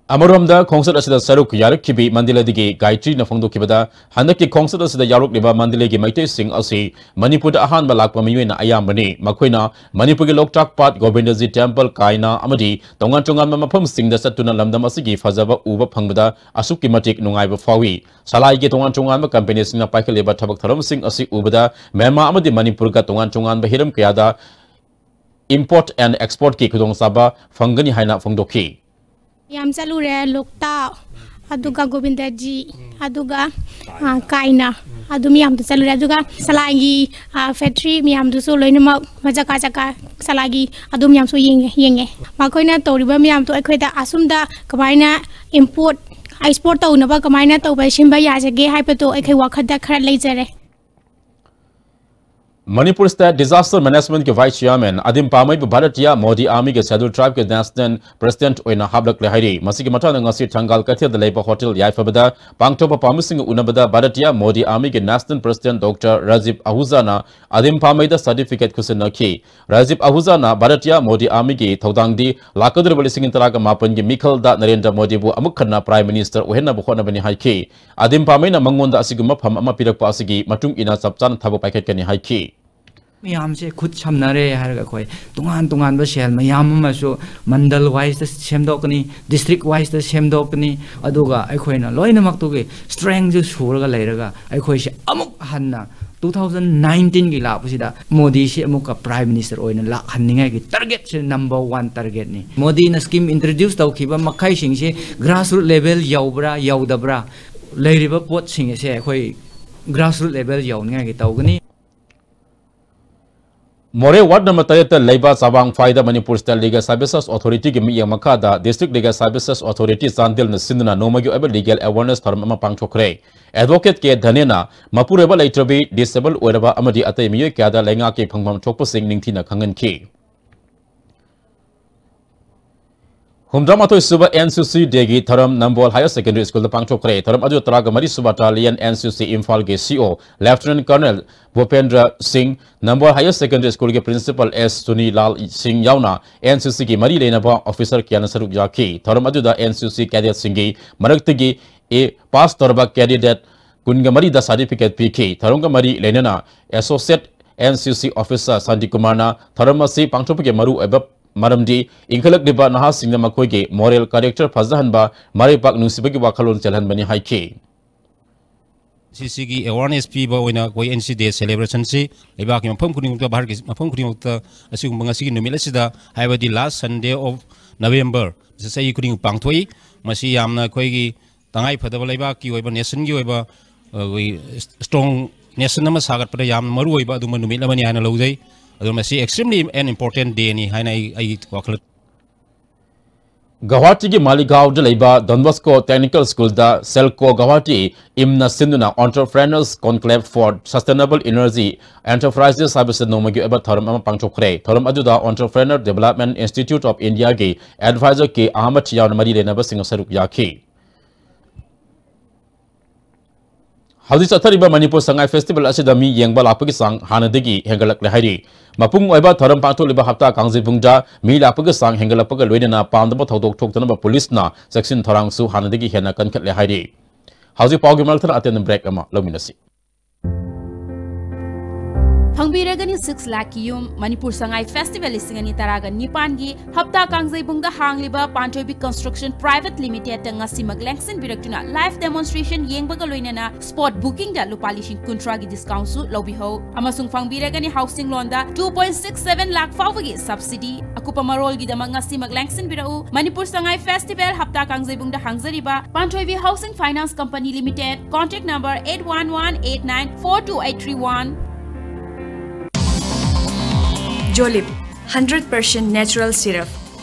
ꯑꯃꯔꯣꯝꯗ, ꯈꯣꯡꯆꯠ ꯑꯁꯤꯗ ꯁꯔꯨꯛ ꯌꯥꯔꯛꯈꯤꯕꯤ ꯃꯟꯗꯂꯦꯗꯒꯤ ꯒꯥꯌꯇ꯭ꯔꯤꯅ ꯐꯣꯡꯗꯣꯛꯈꯤꯕꯗ, ꯍꯟꯗꯛꯀꯤ ꯈꯣꯡꯆꯠ ꯑꯁꯤꯗ ꯌꯥꯎꯔꯛꯂꯤꯕ ꯃꯟꯗꯂꯦꯒꯤ ꯃꯩꯇꯩꯁꯤꯡ ꯑꯁꯤ ꯃꯅꯤꯄꯨꯔꯗ ꯑꯍꯥꯟꯕ ꯂꯥꯛꯄ ꯃꯤꯑꯣꯏꯅ ꯑꯌꯥꯝꯕꯅꯤ꯫ ꯃꯈꯣꯏꯅ ꯃꯅꯤꯄꯨꯔꯒꯤ ꯂꯣꯛꯇꯥꯛ ꯄꯥꯠ, ꯒꯣꯕꯤꯟꯗꯖꯤ ꯇꯦꯝꯄꯜ, ꯀꯥꯏꯅ ꯑꯃꯗꯤ ꯇꯣꯉꯥꯟ ꯇꯣꯉꯥꯟꯕ ꯃꯐꯝꯁꯤꯡꯗ ꯆꯠꯇꯨꯅ ꯂꯝꯗꯝ ꯑꯁꯤꯒꯤ ꯐꯖꯕ ꯎꯕ ꯐꯪꯕꯗ ꯑꯁꯨꯛꯀꯤ ꯃꯇꯤꯛ ꯅꯨꯡꯉꯥꯏꯕ ꯐꯥꯎꯏ꯫ ꯁꯂꯥꯏꯒꯤ ꯇꯣꯉꯥꯟ ꯇꯣꯉꯥꯟꯕ ꯀꯝꯄꯦꯅꯤꯁꯤꯡꯅ ꯄꯥꯏꯈꯠꯂꯤꯕ ꯊꯕꯛ ꯊꯧꯔꯝꯁꯤꯡ ꯑꯁꯤ ꯎꯕꯗ ꯃ꯭ꯌꯥꯟꯃꯥꯔ ꯑꯃꯗꯤ ꯃꯅꯤꯄꯨꯔꯒ ꯇꯣꯉꯥꯟ ꯇꯣꯉꯥꯟꯕ ꯍꯤꯔꯝ ꯀꯌꯥꯗ import and exportꯀꯤ ꯈꯨꯗꯣꯡꯆꯥꯕ ꯐꯪꯒꯅꯤ ꯍꯥꯏꯅ ꯐꯣꯡꯗꯣꯛꯈꯤ꯫ ꯌꯥꯝ ꯆꯠꯂꯨꯔꯦ, ꯂꯣꯛꯇꯥꯛ, ꯑꯗꯨꯒ ꯒꯣꯕꯤꯟꯗꯖꯤ, ꯑꯗꯨꯒ, ꯑ, ꯀꯥꯏꯅ, ꯑꯗꯨ ꯃꯌꯥꯝꯗꯣ ꯆꯠꯂꯨꯔꯦ꯫ ꯑꯗꯨꯒ ꯁꯂꯥꯏꯒꯤ, ꯑ, factory ꯃꯌꯥꯝꯗꯨꯁꯨ ꯂꯣꯏꯅꯃꯛ ꯃꯖꯀꯥ ꯆꯀꯥ ꯁꯂꯥꯏꯒꯤ ꯑꯗꯨ ꯃꯌꯥꯝꯁꯨ ꯌꯦꯡꯉꯦ, ꯌꯦꯡꯉꯦ꯫ ꯃꯈꯣꯏꯅ ꯇꯧꯔꯤꯕ ꯃꯌꯥꯝꯗꯣ ꯑꯩꯈꯣꯏꯗ ꯑꯁꯨꯝꯗ ꯀꯃꯥꯏꯅ import, export ꯇꯧꯅꯕ ꯀꯃꯥꯏꯅ ꯇꯧꯕ, ꯁꯤꯟꯕ ꯌꯥꯖꯒꯦ ꯍꯥꯏꯕꯗꯣ ꯑꯩꯈꯣꯏ ꯋꯥꯈꯜꯗ ꯈꯔ ꯂꯩꯖꯔꯦ꯫ Manipur State Disaster Managementꯀꯤ Vice Chairman ꯑꯗꯤꯝ ꯄꯥꯃꯩꯕꯨ Bharatiya Modi Armyꯒꯤ Scheduled Tribeꯀꯤ National President ꯑꯣꯏꯅ ꯍꯥꯞꯂꯛꯂꯦ ꯍꯥꯏꯔꯤ꯫ ꯃꯁꯤꯒꯤ ꯃꯇꯥꯡꯗ ꯉꯁꯤ ꯊꯪꯒꯥꯜ ꯀꯩꯊꯦꯜꯗ ꯂꯩꯕ ꯍꯣꯇꯦꯜ ꯌꯥꯏꯐꯕꯗ ꯄꯥꯡꯊꯣꯛꯄ ꯄꯥꯝꯕꯁꯤꯡꯒ ꯎꯅꯕꯗ Bharatiya Modi Armyꯒꯤ National President Doctor Rajiv ꯑꯍꯨꯖꯥꯅ ꯑꯗꯤꯝ ꯄꯥꯃꯩꯗ certificate ꯈꯨꯠꯁꯤꯟꯅꯈꯤ꯫ Rajiv ꯑꯍꯨꯖꯥꯅ Bharatiya Modi Armyꯒꯤ ꯊꯧꯗꯥꯡꯗꯤ ꯂꯥꯛꯀꯗꯧꯔꯤꯕ ꯂꯤꯁꯤꯡ ꯇꯔꯥꯒ ꯃꯥꯄꯟꯒꯤ ꯃꯤꯈꯜꯗ ꯅꯔꯦꯟꯗ꯭ꯔ ꯃꯣꯗꯤꯕꯨ ꯑꯃꯨꯛ ꯍꯟꯅ Prime Minister ꯑꯣꯏꯍꯟꯅꯕ ꯍꯣꯠꯅꯕꯅꯤ ꯍꯥꯏꯈꯤ꯫ ꯑꯗꯤꯝ ꯄꯥꯃꯩꯅ ꯃꯉꯣꯟꯗ ꯑꯁꯤꯒꯨꯝꯕ ꯐꯝ ꯑꯃ ꯄꯤꯔꯛꯄ ꯑꯁꯤꯒꯤ ꯃꯇꯨꯡ ꯏꯟꯅ ꯆꯞ ꯆꯥꯅ ꯊꯕꯛ ꯄꯥꯏꯈꯠꯀꯅꯤ ꯍꯥꯏꯈꯤ꯫ ꯃꯌꯥꯝꯁꯦ ꯈꯨꯠ ꯁꯝꯅꯔꯦ ꯍꯥꯏꯔꯒ ꯑꯩꯈꯣꯏ ꯇꯣꯉꯥꯟ ꯇꯣꯉꯥꯟꯕ cell ꯃꯌꯥꯝ ꯑꯃꯁꯨ mandal wiseꯇ ꯁꯦꯝꯗꯣꯛꯀꯅꯤ, district wiseꯇ ꯁꯦꯝꯗꯣꯛꯀꯅꯤ, ꯑꯗꯨꯒ ꯑꯩꯈꯣꯏꯅ ꯂꯣꯏꯅꯃꯛꯇꯨꯒꯤ strengthꯁꯨ ꯁꯨꯔꯒ ꯂꯩꯔꯒ ꯑꯩꯈꯣꯏꯁꯦ ꯑꯃꯨꯛ ꯍꯟꯅ two thousand nineteenꯒꯤ ꯂꯥꯛꯄꯁꯤꯗ ꯃꯣꯗꯤꯁꯤ ꯑꯃꯨꯛꯀ Prime Minister ꯑꯣꯏꯅ ꯂꯥꯛꯍꯟꯅꯤꯡꯉꯥꯏꯒꯤ targetꯁꯦ number one targetꯅꯤ꯫ ꯃꯣꯗꯤꯅ scheme introduce ꯇꯧꯈꯤꯕ ꯃꯈꯩꯁꯤꯡꯁꯤ grassroot level ꯌꯧꯕ꯭ꯔꯥ ꯌꯧꯗꯕ꯭ꯔꯥ, ꯂꯩꯔꯤꯕ ꯄꯣꯠꯁꯤꯡ ꯑꯁꯦ ꯑꯩꯈꯣꯏ grassroot level ꯌꯧꯅꯤꯡꯉꯥꯏꯒꯤ ꯇꯧꯒꯅꯤ꯫ ꯃꯣꯔꯦ ward number ꯇꯔꯦꯠꯇ ꯂꯩꯕ ꯆꯥꯕꯥꯡ ꯐꯥꯏꯗ Manipur State Legal Services Authorityꯒꯤ ꯃꯤꯠꯌꯦꯡ ꯃꯈꯥꯗ District Legal Services Authority ꯆꯥꯟꯗꯦꯜꯅ ꯁꯤꯟꯗꯨꯅ ꯅꯣꯡꯃꯒꯤ ꯑꯣꯏꯕ legal awareness ꯊꯧꯔꯝ ꯑꯃ ꯄꯥꯡꯊꯣꯛꯈ꯭ꯔꯦ꯫ Advocate ꯀꯦ ꯙꯅꯦꯅ ꯃꯄꯨꯔꯣꯏꯕ ꯂꯩꯇ꯭ꯔꯕꯤ, disable ꯑꯣꯏꯔꯕ ꯑꯃꯗꯤ ꯑꯇꯩ ꯃꯤꯑꯣꯏ ꯀꯌꯥꯗ ꯂꯩꯉꯥꯛꯀꯤ ꯐꯪꯐꯝ ꯊꯣꯛꯄꯁꯤꯡ ꯅꯤꯡꯊꯤꯅ ꯈꯪꯍꯟꯈꯤ꯫ ꯍꯨꯝꯐꯨꯇꯔꯥꯃꯥꯊꯣꯏ ꯁꯨꯕ N C C Day ꯒꯤ ꯊꯧꯔꯝ ꯅꯝꯕꯣꯜ Higher Secondary School ꯗ ꯄꯥꯡꯊꯣꯛꯈ꯭ꯔꯦ꯫ ꯊꯧꯔꯝ ꯑꯗꯨ ꯇꯔꯥꯒ ꯃꯔꯤ ꯁꯨꯕ Battalion N C C ꯏꯝꯐꯥꯜꯒꯤ C O Lieutenant Colonel ꯚꯨꯄꯦꯟꯗ꯭ꯔ ꯁꯤꯡ, ꯅꯝꯕꯣꯜ Higher Secondary School ꯒꯤ Principal S ꯁꯨꯅꯤꯂꯥꯜ ꯁꯤꯡ ꯌꯥꯎꯅ N C C ꯒꯤ ꯃꯔꯤ ꯂꯩꯅꯕ officer ꯀꯌꯥꯅ ꯁꯔꯨꯛ ꯌꯥꯈꯤ꯫ ꯊꯧꯔꯝ ꯑꯗꯨꯗ N C C cadet ꯁꯤꯡꯒꯤ ꯃꯔꯛꯇꯒꯤ A pass ꯇꯧꯔꯕ candidate ꯀꯨꯟꯒ ꯃꯔꯤꯗ certificate ꯄꯤꯈꯤ꯫ ꯊꯧꯔꯝꯒ ꯃꯔꯤ ꯂꯩꯅꯅ Associate N C C Officer ꯁꯥꯟꯇꯤ ꯀꯨꯃꯥꯔꯅ ꯊꯧꯔꯝ ꯑꯁꯤ ꯄꯥꯡꯊꯣꯛꯄꯒꯤ ꯃꯔꯨꯑꯣꯏꯕ ꯃꯔꯝꯗꯤ ꯏꯟꯈꯠꯂꯛꯂꯤꯕ ꯅꯍꯥꯁꯤꯡꯗ ꯃꯈꯣꯏꯒꯤ moral character ꯐꯖꯍꯟꯕ, ꯃꯔꯩꯄꯥꯛ ꯅꯨꯡꯁꯤꯕꯒꯤ ꯋꯥꯈꯜꯂꯣꯟ ꯆꯦꯜꯍꯟꯕꯅꯤ ꯍꯥꯏꯈꯤ꯫ ꯁꯤꯁꯤꯒꯤ awareness ꯄꯤꯕ ꯑꯣꯏꯅ ꯑꯩꯈꯣꯏ N C C Day celebration ꯁꯤ ꯂꯩꯕꯥꯛꯀꯤ ꯃꯐꯝ ꯈꯨꯗꯤꯡꯃꯛꯇ, ꯚꯥꯔꯠꯀꯤ ꯃꯐꯝ ꯈꯨꯗꯤꯡꯃꯛꯇ ꯑꯁꯤꯒꯨꯝꯕ ꯉꯁꯤꯒꯤ ꯅꯨꯃꯤꯠ ꯑꯁꯤꯗ, ꯍꯥꯏꯕꯗꯤ last Sunday of November, ꯁꯤ ꯆꯍꯤ ꯈꯨꯗꯤꯡ ꯄꯥꯡꯊꯣꯛꯏ꯫ ꯃꯁꯤ ꯌꯥꯝꯅ ꯑꯩꯈꯣꯏꯒꯤ ꯇꯉꯥꯏ ꯐꯗꯕ, ꯂꯩꯕꯥꯛꯀꯤ ꯑꯣꯏꯕ, nationꯒꯤ ꯑꯣꯏꯕ, ꯑ, ꯑꯩꯈꯣꯏꯒꯤ strong nation ꯑꯃ ꯁꯥꯒꯠꯄꯗ ꯌꯥꯝꯅ ꯃꯔꯨꯑꯣꯏꯕ ꯑꯗꯨꯒꯨꯝꯕ ꯅꯨꯃꯤꯠ ꯑꯃꯅꯤ ꯍꯥꯏꯅ ꯂꯧꯖꯩ꯫ ꯑꯗꯨꯅ ꯃꯁꯤ extremely an important dayꯅꯤ ꯍꯥꯏꯅ ꯑꯩ, ꯑꯩꯒꯤ ꯋꯥꯈꯜ꯫ ꯒꯧꯍꯥꯇꯤꯒꯤ ꯃꯥꯂꯤꯒꯥꯎꯗ ꯂꯩꯕ Don Bosco Technical Schoolꯗ CELCO Guwahati ꯏꯝꯅ ꯁꯤꯟꯗꯨꯅ Entrepreneurs Conclave for Sustainable Energy Enterprises ꯍꯥꯏꯕꯁꯤꯗ ꯅꯣꯡꯃꯒꯤ ꯑꯣꯏꯕ ꯊꯧꯔꯝ ꯑꯃ ꯄꯥꯡꯊꯣꯛꯈ꯭ꯔꯦ꯫ ꯊꯧꯔꯝ ꯑꯗꯨꯗ Entrepreneur Development Institute of Indiaꯒꯤ advisor K Ahmad ꯌꯥꯎꯅ ꯃꯔꯤ ꯂꯩꯅꯕꯁꯤꯡꯅ ꯁꯔꯨꯛ ꯌꯥꯈꯤ꯫ ꯍꯧꯖꯤꯛ ꯆꯠꯊꯔꯤꯕ ꯃꯅꯤꯄꯨꯔ ꯁꯉꯥꯏ festival ꯑꯁꯤꯗ ꯃꯤ ꯌꯦꯡꯕ ꯂꯥꯛꯄꯒꯤ ꯆꯥꯡ ꯍꯥꯟꯅꯗꯒꯤ ꯍꯦꯟꯒꯠꯂꯛꯂꯦ ꯍꯥꯏꯔꯤ꯫ ꯃꯄꯨꯡ ꯑꯣꯏꯕ ꯊꯧꯔꯝ ꯄꯥꯡꯊꯣꯛꯂꯤꯕ ꯍꯞꯇꯥ ꯀꯥꯡꯖꯩꯕꯨꯡꯗ ꯃꯤ ꯂꯥꯛꯄꯒꯤ ꯆꯥꯡ ꯍꯦꯟꯒꯠꯂꯛꯄꯒ ꯂꯣꯏꯅꯅ ꯄꯥꯝꯗꯕ ꯊꯧꯗꯣꯛ ꯊꯣꯛꯇꯅꯕ ꯄꯨꯂꯤꯁꯅ ꯆꯦꯛꯁꯤꯟ ꯊꯧꯔꯥꯡꯁꯨ ꯍꯥꯟꯅꯗꯒꯤ ꯍꯦꯟꯅ ꯀꯟꯈꯠꯂꯦ ꯍꯥꯏꯔꯤ꯫ ꯍꯧꯖꯤꯛ ꯄꯥꯎꯒꯤ ꯃꯔꯛ ꯊꯠꯅ ꯑꯇꯦꯟꯕ break ꯑꯃ ꯂꯧꯃꯤꯟꯅꯁꯤ꯫ ꯐꯪꯕꯤꯔꯒꯅꯤ six ꯂꯥꯈꯀꯤ ꯌꯨꯝ꯫ ꯃꯅꯤꯄꯨꯔ ꯁꯉꯥꯏ festival ꯂꯤꯁꯤꯡ ꯑꯅꯤ ꯇꯔꯥꯒ ꯅꯤꯄꯥꯟꯒꯤ ꯍꯞꯇꯥ ꯀꯥꯡꯖꯩꯕꯨꯡꯗ ꯍꯥꯡꯂꯤꯕ ꯄꯥꯟꯊꯣꯏꯕꯤ Construction Private Limitedꯇ ꯉꯁꯤꯃꯛ ꯂꯦꯡꯁꯤꯟꯕꯤꯔꯛꯇꯨꯅ live demonstration ꯌꯦꯡꯕꯒ ꯂꯣꯏꯅꯅ spot bookingꯗ ꯂꯨꯄꯥ ꯂꯤꯁꯤꯡ ꯀꯨꯟꯊ꯭ꯔꯥꯒꯤ discountꯁꯨ ꯂꯧꯕꯤꯍꯧ꯫ ꯑꯃꯁꯨꯡ ꯐꯪꯕꯤꯔꯒꯅꯤ housing loanꯗ two point six seven lakh ꯐꯥꯎꯕꯒꯤ subsidy꯫ ꯑꯀꯨꯞꯄ ꯃꯔꯣꯜꯒꯤꯗꯃꯛ ꯉꯁꯤꯃꯛ ꯂꯦꯡꯁꯤꯟꯕꯤꯔꯛꯎ꯫ ꯃꯅꯤꯄꯨꯔ ꯁꯉꯥꯏ festival ꯍꯞꯇꯥ ꯀꯥꯡꯖꯩꯕꯨꯡꯗ ꯍꯥꯡꯖꯔꯤꯕ ꯄꯥꯟꯊꯣꯏꯕꯤ Housing Finance Company Limited, contact number eight one one eight nine four two eight three one꯫ Jolib, hundred percent natural syrup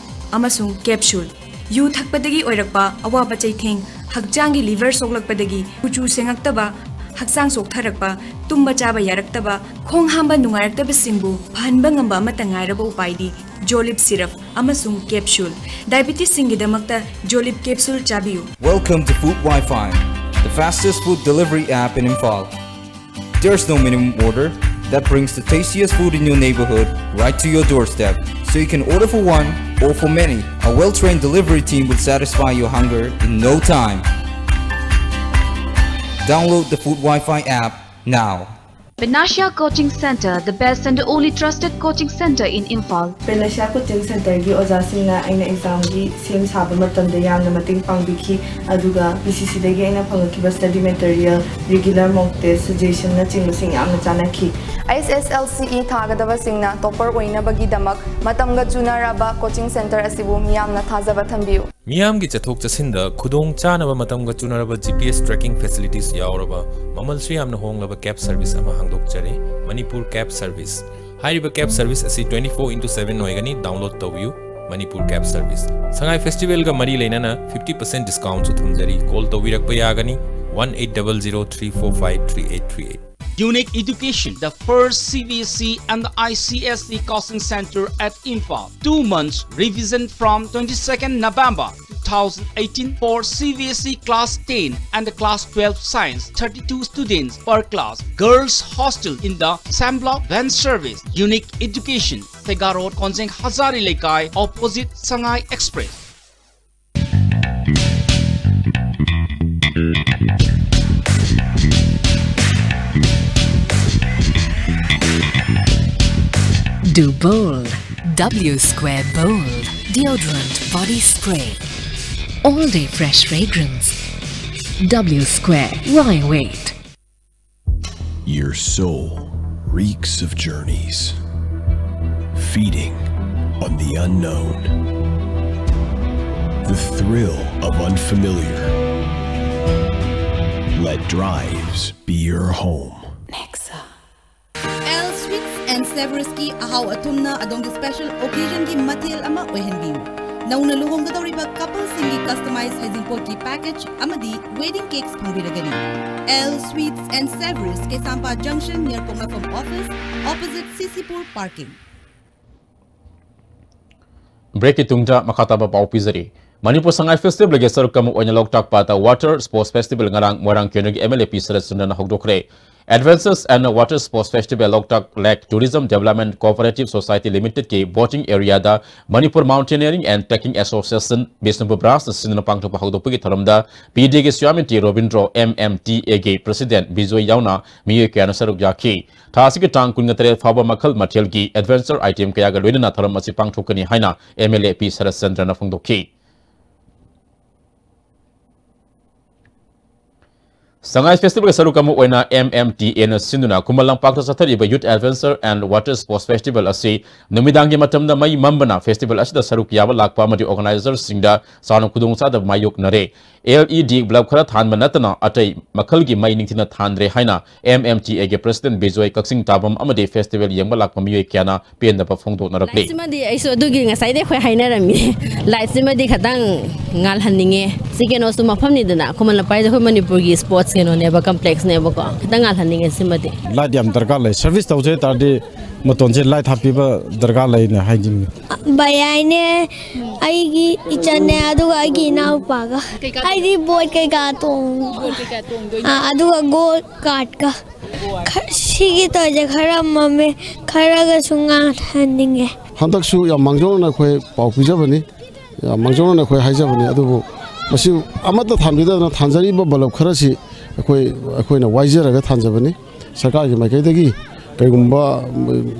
ꯑꯃꯁꯨꯡ capsule꯫ ꯌꯨ ꯊꯛꯄꯗꯒꯤ ꯑꯣꯏꯔꯛꯄ ꯑꯋꯥꯕ ꯆꯩꯊꯦꯡ, ꯍꯛꯆꯥꯡꯒꯤ liver ꯁꯣꯛꯂꯛꯄꯗꯒꯤ ꯀꯨꯆꯨ ꯁꯦꯡꯉꯛꯇꯕ, ꯍꯛꯆꯥꯡ ꯁꯣꯛꯊꯔꯛꯄ, ꯇꯨꯝꯕ ꯆꯥꯕ ꯌꯥꯔꯛꯇꯕ, ꯈꯣꯡ ꯍꯥꯝꯕ ꯅꯨꯡꯉꯥꯏꯔꯛꯇꯕꯁꯤꯡꯕꯨ ꯐꯍꯟꯕ ꯉꯝꯕ ꯑꯃꯠꯇ ꯉꯥꯏꯔꯕ ꯎꯄꯥꯏꯗꯤ ꯖꯣꯂꯤꯞ ꯁꯤꯔꯞ ꯑꯃꯁꯨꯡ ꯀꯦꯞꯁꯨꯜ꯫ ꯗꯥꯏꯕꯤꯇꯤꯁꯁꯤꯡꯒꯤꯗꯃꯛꯇ ꯖꯣꯂꯤꯞ ꯀꯦꯞꯁꯨꯜ ꯆꯥꯕꯤꯌꯨ꯫ Welcome to Food Wi-Fi, the fastest food delivery app in Imphal. There's no minimum order. That brings the tastiest food in your neighborhood right to your doorstep. So you can order for one or for many. A well-trained delivery team will satisfy your hunger in no time. Download the Food Wi-Fi app now. Panacea Coaching Center, the best and only trusted coaching center in Imphal. Panacea Coaching Centerꯒꯤ ꯑꯣꯖꯥꯁꯤꯡꯅ ꯑꯩꯅ ꯑꯦꯛꯖꯥꯝꯒꯤ ꯁꯦꯝ ꯁꯥꯕ ꯃꯇꯝꯗ ꯌꯥꯝꯅ ꯃꯇꯦꯡ ꯄꯥꯡꯕꯤꯈꯤ꯫ ꯑꯗꯨꯒ ꯄꯤ ꯁꯤ ꯁꯤꯗꯒꯤ ꯑꯩꯅ ꯐꯪꯉꯛꯈꯤꯕ study material, regular mock test, suggestionꯅꯆꯤꯡꯕꯁꯤꯡ ꯌꯥꯝꯅ ꯆꯥꯟꯅꯈꯤ꯫ ꯑꯩꯁ ꯑꯦꯁ ꯑꯦꯜ ꯁꯤ ꯏ ꯊꯥꯒꯗꯕꯁꯤꯡꯅ topper ꯑꯣꯏꯅꯕꯒꯤꯗꯃꯛ ꯃꯇꯝꯒ ꯆꯨꯅꯔꯕ coaching center ꯑꯁꯤꯕꯨ ꯃꯤꯌꯥꯝꯅ ꯊꯥꯖꯕ ꯊꯝꯕꯤꯌꯨ꯫ ꯃꯤꯌꯥꯝꯒꯤ ꯆꯠꯊꯣꯛ ꯆꯠꯁꯤꯟꯗ ꯈꯨꯗꯣꯡ ꯆꯥꯅꯕ ꯃꯇꯝꯒ ꯆꯨꯅꯔꯕ G P S tracking facilities ꯌꯥꯎꯔꯕ ꯃꯃꯜꯁꯨ ꯌꯥꯝꯅ ꯍꯣꯡꯂꯕ cab service ꯑꯃ ꯍꯥꯡꯗꯣꯛꯆꯔꯤ, ꯃꯅꯤꯄꯨꯔ cab service꯫ ꯍꯥꯏꯔꯤꯕ cab service ꯑꯁꯤ twenty four into seven ꯑꯣꯏꯒꯅꯤ꯫ Download ꯇꯧꯕꯤꯌꯨ, ꯃꯅꯤꯄꯨꯔ cab service꯫ ꯁꯉꯥꯏ festivalꯒ ꯃꯔꯤ ꯂꯩꯅꯅ fifty percent discountꯁꯨ ꯊꯝꯖꯔꯤ꯫ Call ꯇꯧꯕꯤꯔꯛꯄ ꯌꯥꯒꯅꯤ, one eight double zero three four five three eight three eight꯫ Unique Education, the first C B S E and the I C S E coaching center at Imphal. Two months revision from twenty-second November two thousand eighteen for C B S E class ten and class twelve science, thirty-two students per class. Girls hostel in the Sambla van service. Unique Education, Sega Road, Konjeng Hazari Lekai, opposite Sangai Express. Do bold. W Square Bold. Deodorant body spray. All day fresh fragrance. W Square. Why wait? Your soul reeks of journeys, feeding on the unknown. The thrill of unfamiliar. Let drives be your home. Nexa. L Sweets and Savourieski ꯑꯍꯥꯎ ꯑꯊꯨꯝꯅ ꯑꯗꯣꯝꯒꯤ special occasionꯒꯤ ꯃꯊꯦꯜ ꯑꯃ ꯑꯣꯏꯍꯟꯕꯤꯌꯨ꯫ ꯅꯧꯅ ꯂꯨꯍꯣꯡꯒꯗꯧꯔꯤꯕ coupleꯁꯤꯡꯒꯤ customize ꯍꯩꯖꯤꯡꯄꯣꯠꯀꯤ package ꯑꯃꯗꯤ wedding cakes ꯐꯪꯕꯤꯔꯒꯅꯤ꯫ L Sweets and Savories, Keishampat junction near ꯄꯣꯛꯅꯐꯝ office, opposite C C Pur parking. Breakꯀꯤ ꯇꯨꯡꯗ ꯃꯈꯥ ꯇꯥꯕ ꯄꯥꯎ ꯄꯤꯖꯔꯤ꯫ ꯃꯅꯤꯄꯨꯔ ꯁꯉꯥꯏ ꯐꯦꯁꯇꯤꯚꯦꯜꯒꯤ ꯁꯔꯨꯛ ꯑꯃ ꯑꯣꯏꯅ ꯂꯣꯛꯇꯥꯛ ꯄꯥꯠꯇ Water Sports Festival ꯉꯔꯥꯡ ꯃꯣꯏꯔꯥꯡ ꯀꯦꯟꯗ꯭ꯔꯒꯤ M L A P ꯁꯔꯠꯆꯟꯗ꯭ꯔꯅ ꯍꯧꯗꯣꯛꯈ꯭ꯔꯦ꯫ Adventures and Water Sports Festival Loktak Lake Tourism Development Cooperative Society Limitedꯀꯤ boating areaꯗ Manipur Mountaineering and Trekking Association Bishnupur branchꯅ ꯁꯤꯟꯗꯨꯅ ꯄꯥꯡꯊꯣꯛꯄ ꯍꯧꯗꯣꯛꯄꯒꯤ ꯊꯧꯔꯝꯗ P D Aꯒꯤ ꯁ꯭ꯌꯥꯃꯤꯟꯇꯤ Robindro, M M T Aꯒꯤ president Bijoy ꯌꯥꯎꯅ ꯃꯤꯑꯣꯏ ꯀꯌꯥꯅ ꯁꯔꯨꯛ ꯌꯥꯈꯤ꯫ ꯊꯥ ꯑꯁꯤꯒꯤ ꯇꯥꯡ ꯀꯨꯟꯒ ꯇꯔꯦꯠ ꯐꯥꯎꯕ ꯃꯈꯜ ꯃꯊꯦꯜꯒꯤ adventure item ꯀꯌꯥꯒ ꯂꯣꯏꯅꯅ ꯊꯧꯔꯝ ꯑꯁꯤ ꯄꯥꯡꯊꯣꯛꯀꯅꯤ ꯍꯥꯏꯅ M L A P ꯁꯔꯠꯆꯟꯗ꯭ꯔꯅ ꯐꯣꯡꯗꯣꯛꯈꯤ꯫ ꯁꯉꯥꯏ ꯐꯦꯁꯇꯤꯚꯦꯜꯒꯤ ꯁꯔꯨꯛ ꯑꯃ ꯑꯣꯏꯅ M M T Aꯅ ꯁꯤꯟꯗꯨꯅ ꯈꯨꯃꯟ ꯂꯝꯄꯥꯛꯇ ꯆꯠꯊꯔꯤꯕ Youth Adventure and Water Sports Festival ꯑꯁꯤ ꯅꯨꯃꯤꯗꯥꯡꯒꯤ ꯃꯇꯝꯗ ꯃꯩ ꯃꯝꯕꯅ ꯐꯦꯁꯇꯤꯚꯦꯜ ꯑꯁꯤꯗ ꯁꯔꯨꯛ ꯌꯥꯕ ꯂꯥꯛꯄ ꯑꯃꯗꯤ organizerꯁꯤꯡꯗ ꯆꯥꯎꯅ ꯈꯨꯗꯣꯡꯆꯥꯗꯕ ꯃꯥꯌꯣꯛꯅꯔꯦ꯫ L E D bulb ꯈꯔ ꯊꯥꯟꯕ ꯅꯠꯇꯅ ꯑꯇꯩ ꯃꯈꯜꯒꯤ ꯃꯩ ꯅꯤꯡꯊꯤꯅ ꯊꯥꯟꯗ꯭ꯔꯦ ꯍꯥꯏꯅ M M T Aꯒꯤ president Bijoy ꯀꯛꯆꯤꯡ ꯇꯥꯕꯝ ꯑꯃꯗꯤ ꯐꯦꯁꯇꯤꯚꯦꯜ ꯌꯦꯡꯕ ꯂꯥꯛꯄ ꯃꯤꯑꯣꯏ ꯀꯌꯥꯅ ꯄꯦꯟꯗꯕ ꯐꯣꯡꯗꯣꯛꯅꯔꯛꯂꯤ꯫ ꯁꯤꯃꯗꯤ ꯑꯩꯁꯨ ꯑꯗꯨꯒꯤ ꯉꯁꯥꯏꯗꯩ ꯑꯩꯈꯣꯏ ꯍꯥꯏꯅꯔꯝꯃꯤ꯫ Lightꯁꯤꯃꯗꯤ ꯈꯇꯪ ꯉꯥꯜꯍꯟꯅꯤꯡꯉꯦ꯫ ꯁꯤ ꯀꯩꯅꯣꯁꯨ ꯃꯐꯝꯅꯤꯗꯅ, ꯈꯨꯃꯟ ꯂꯝꯄꯥꯛꯁꯦ ꯑꯩꯈꯣꯏ ꯃꯅꯤꯄꯨꯔꯒꯤ sports ꯀꯩꯅꯣꯅꯦꯕ, complexꯅꯦꯕꯀꯣ꯫ ꯈꯤꯇꯪ ꯉꯥꯜꯍꯟꯅꯤꯡꯉꯦ ꯁꯤꯃꯗꯤ꯫ Light ꯌꯥꯝ ꯗꯔꯀꯥꯔ ꯂꯩ꯫ Service ꯇꯧꯖꯩ ꯇꯥꯔꯗꯤ ꯃꯇꯣꯟꯁꯦ light ꯍꯥꯞꯄꯤꯕ ꯗꯔꯀꯥꯔ ꯂꯩꯅ ꯍꯥꯏꯅꯤꯡꯉꯤ꯫ ꯕꯌꯥꯏꯅꯦ, ꯑꯩꯒꯤ ꯏꯆꯟꯅꯦ, ꯑꯗꯨꯒ ꯑꯩꯒꯤ ꯏꯅꯥꯎꯄꯥꯒ꯫ ꯑꯩꯗꯤ boat ꯀꯩꯀꯥ ꯇꯣꯡ-, ꯑꯥ, ꯑꯗꯨꯒ go kartꯀ꯫ ꯈ-, ꯁꯤꯒꯤ ꯇꯧꯔꯤꯁꯦ ꯈꯔ ꯃꯝꯃꯦ, ꯈꯔꯒꯁꯨ ꯉꯥꯟꯍꯟꯅꯤꯡꯉꯦ꯫ ꯍꯟꯗꯛꯁꯨ ꯌꯥꯝ ꯃꯥꯡꯖꯧꯅꯅ ꯑꯩꯈꯣꯏ ꯄꯥꯎ ꯄꯤꯖꯕꯅꯤ, ꯌꯥꯝ ꯃꯥꯡꯖꯧꯅꯅ ꯑꯩꯈꯣꯏ ꯍꯥꯏꯖꯕꯅꯤ꯫ ꯑꯗꯨꯕꯨ ꯃꯁꯤ ꯑꯃꯠꯇ ꯊꯥꯟꯕꯤꯗꯗꯅ ꯊꯥꯟꯖꯔꯤꯕ bulb ꯈꯔꯁꯤ ꯑꯩꯈꯣꯏ, ꯑꯩꯈꯣꯏꯅ ꯋꯥꯏꯖꯔꯒ ꯊꯥꯟꯖꯕꯅꯤ꯫ ꯁꯔꯀꯥꯔꯒꯤ ꯃꯥꯏꯀꯩꯗꯒꯤ ꯀꯩꯒꯨꯝꯕ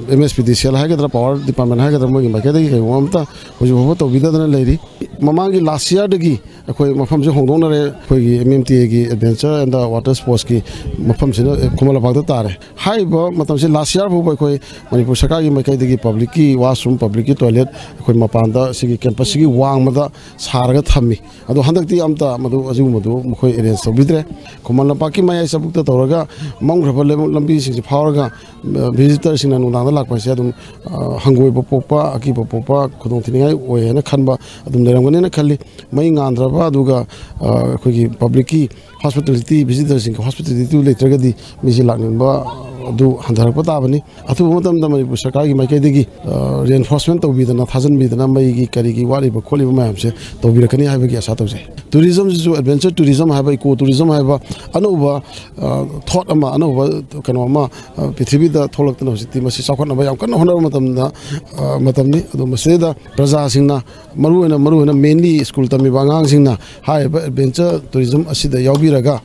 M S P D C L ꯍꯥꯏꯒꯗ꯭ꯔꯥ, power department ꯍꯥꯏꯒꯗ꯭ꯔꯥ, ꯃꯣꯏꯒꯤ ꯃꯥꯏꯀꯩꯗꯒꯤ ꯀꯩꯒꯨꯝꯕ ꯑꯃꯇ ꯍꯧꯖꯤꯛ ꯐꯥꯎꯕ ꯇꯧꯕꯤꯗꯗꯅ ꯂꯩꯔꯤ꯫ ꯃꯃꯥꯡꯒꯤ last yearꯗꯒꯤ ꯑꯩꯈꯣꯏ ꯃꯐꯝꯁꯦ ꯍꯣꯡꯗꯣꯛꯅꯔꯦ꯫ ꯑꯩꯈꯣꯏꯒꯤ M M T Aꯒꯤ Adventure and Water Sportsꯀꯤ ꯃꯐꯝꯁꯤꯅ ꯈꯨꯃꯟ ꯂꯝꯄꯥꯛꯇ ꯇꯥꯔꯦ꯫ ꯍꯥꯏꯔꯤꯕ ꯃꯇꯝꯁꯦ last year ꯐꯥꯎꯕ ꯑꯩꯈꯣꯏ ꯃꯅꯤꯄꯨꯔ ꯁꯔꯀꯥꯔꯒꯤ ꯃꯥꯏꯀꯩꯗꯒꯤ publicꯀꯤ washroom, publicꯀꯤ toilet ꯑꯩꯈꯣꯏ ꯃꯄꯥꯟꯗ ꯁꯤꯒꯤ campusꯁꯤꯒꯤ ꯋꯥꯡꯃꯗ ꯁꯥꯔꯒ ꯊꯝꯃꯤ꯫ ꯑꯗꯣ ꯍꯟꯗꯛꯇꯤ ꯑꯝꯇ ꯃꯗꯨ, ꯑꯗꯨꯒꯨꯝꯕꯗꯨ ꯃꯈꯣꯏ arrange ꯇꯧꯕꯤꯗ꯭ꯔꯦ꯫ ꯈꯨꯃꯟ ꯂꯝꯄꯥꯛꯀꯤ ꯃꯌꯥꯏ ꯆꯕꯨꯛꯇ ꯇꯧꯔꯒ ꯃꯝꯈ꯭ꯔꯕ ꯂꯝ-, ꯂꯝꯕꯤꯁꯤꯡꯁꯤ ꯐꯥꯎꯔꯒ ꯚꯤꯖꯤꯇꯔꯁꯤꯡꯅ ꯅꯨꯡꯗꯥꯡꯗ ꯂꯥꯛꯄ ꯍꯥꯏꯁꯦ ꯑꯗꯨꯝ, ꯑ, ꯍꯪꯒꯣꯏꯕ ꯄꯣꯛꯄ, ꯑꯀꯤꯕ ꯄꯣꯛꯄ, ꯈꯨꯗꯣꯡꯊꯤꯅꯤꯡꯉꯥꯏ ꯑꯣꯏ ꯍꯥꯏꯅ ꯈꯟꯕ ꯑꯗꯨꯝ ꯂꯩꯔꯝꯒꯅꯤꯅ ꯈꯜꯂꯤ꯫ ꯃꯩ ꯉꯥꯟꯗ꯭ꯔꯕ, ꯑꯗꯨꯒ, ꯑ, ꯑꯩꯈꯣꯏꯒꯤ ꯄꯕ꯭ꯂꯤꯛꯀꯤ ꯍꯣꯁꯄꯤꯇꯥꯂꯤꯇꯤ, ꯚꯤꯖꯤꯇꯔꯁꯤꯡꯒꯤ ꯍꯣꯁꯄꯤꯇꯥꯂꯤꯇꯤꯗꯨ ꯂꯩꯇ꯭ꯔꯒꯗꯤ ꯃꯤꯁꯦ ꯂꯥꯛꯅꯤꯡꯕ ꯑꯗꯨ ꯍꯟꯊꯔꯛꯄ ꯇꯥꯕꯅꯤ꯫ ꯑꯊꯨꯕ ꯃꯇꯝꯗ ꯃꯅꯤꯄꯨꯔ ꯁꯔꯀꯥꯔꯒꯤ ꯃꯥꯏꯀꯩꯗꯒꯤ, ꯑ, ꯔꯤꯑꯦꯟꯐꯣꯔꯁꯃꯦꯟ ꯇꯧꯕꯤꯗꯅ, ꯊꯥꯖꯤꯟꯕꯤꯗꯅ, ꯃꯩꯒꯤ ꯀꯔꯤꯒꯤ ꯋꯥꯠꯂꯤꯕ ꯈꯣꯠꯂꯤꯕ ꯃꯌꯥꯝꯁꯦ ꯇꯧꯕꯤꯔꯛꯀꯅꯤ ꯍꯥꯏꯕꯒꯤ ꯑꯁꯥ ꯇꯧꯖꯩ꯫ ꯇꯨꯔꯤꯖꯝꯁꯤꯁꯨ, ꯑꯦꯗꯚꯦꯟꯆꯔ ꯇꯨꯔꯤꯖꯝ ꯍꯥꯏꯕ, ꯏꯀꯣ ꯇꯨꯔꯤꯖꯝ ꯍꯥꯏꯕ ꯑꯅꯧꯕ, ꯑ, ꯊꯣꯠ ꯑꯃ, ꯑꯅꯧꯕ ꯀꯩꯅꯣ ꯑꯃ, ꯑ, ꯄ꯭ꯔꯤꯊꯤꯕꯤꯗ ꯊꯣꯛꯂꯛꯇꯅ ꯍꯧꯖꯤꯛꯇꯤ ꯃꯁꯤ ꯆꯥꯎꯈꯠꯅꯕ ꯌꯥꯝ ꯀꯟꯅ ꯍꯣꯠꯅꯕ ꯃꯇꯝꯗ, ꯑ, ꯃꯇꯝꯅꯤ꯫ ꯑꯗꯣ ꯃꯁꯤꯗꯩꯗ ꯄ꯭ꯔꯖꯥꯁꯤꯡꯅ, ꯃꯔꯨꯑꯣꯏꯅ, ꯃꯔꯨꯑꯣꯏꯅ mainly ꯁ꯭ꯀꯨꯜ ꯇꯝꯃꯤꯕ ꯑꯉꯥꯡꯁꯤꯡꯅ ꯍꯥꯏꯔꯤꯕ ꯑꯦꯗꯚꯦꯟꯆꯔ ꯇꯨꯔꯤꯖꯝ ꯑꯁꯤꯗ ꯌꯥꯎꯕꯤꯔꯒ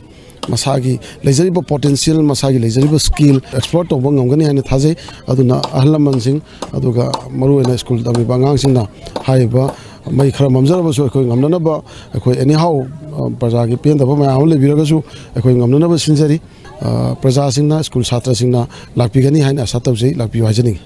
ꯃꯁꯥꯒꯤ ꯂꯩꯖꯔꯤꯕ ꯄꯣꯇꯦꯟꯁꯤꯌꯦꯜ, ꯃꯁꯥꯒꯤ ꯂꯩꯖꯔꯤꯕ ꯁ꯭ꯀꯤꯜ ꯑꯦꯛꯁꯄ꯭ꯂꯣꯔ ꯇꯧꯕ ꯉꯝꯒꯅꯤ ꯍꯥꯏꯅ ꯊꯥꯖꯩ꯫ ꯑꯗꯨꯅ ꯑꯍꯜ ꯂꯃꯟꯁꯤꯡ, ꯑꯗꯨꯒ ꯃꯔꯨꯑꯣꯏꯅ ꯁ꯭ꯀꯨꯜ ꯇꯝꯃꯤꯕ ꯑꯉꯥꯡꯁꯤꯡꯅ ꯍꯥꯏꯔꯤꯕ ꯃꯩ ꯈꯔ ꯃꯝꯖꯔꯕꯁꯨ ꯑꯩꯈꯣꯏ ꯉꯝꯅꯅꯕ, ꯑꯩꯈꯣꯏ ꯑꯦꯅꯤꯍꯥꯎ, ꯑ, ꯄ꯭ꯔꯖꯥꯒꯤ ꯄꯦꯟꯗꯕ ꯃꯌꯥꯝ ꯑꯃ ꯂꯩꯕꯤꯔꯒꯁꯨ ꯑꯩꯈꯣꯏ ꯉꯝꯅꯅꯕ ꯁꯤꯟꯖꯔꯤ꯫ ꯑ, ꯄ꯭ꯔꯖꯥꯁꯤꯡꯅ, ꯁ꯭ꯀꯨꯜ ꯁꯥꯇ꯭ꯔꯁꯤꯡꯅ ꯂꯥꯛꯄꯤꯒꯅꯤ ꯍꯥꯏꯅ ꯑꯁꯥ ꯇꯧꯖꯩ, ꯂꯥꯛꯄꯤꯌꯨ ꯍꯥꯏꯖꯅꯤꯡꯏ꯫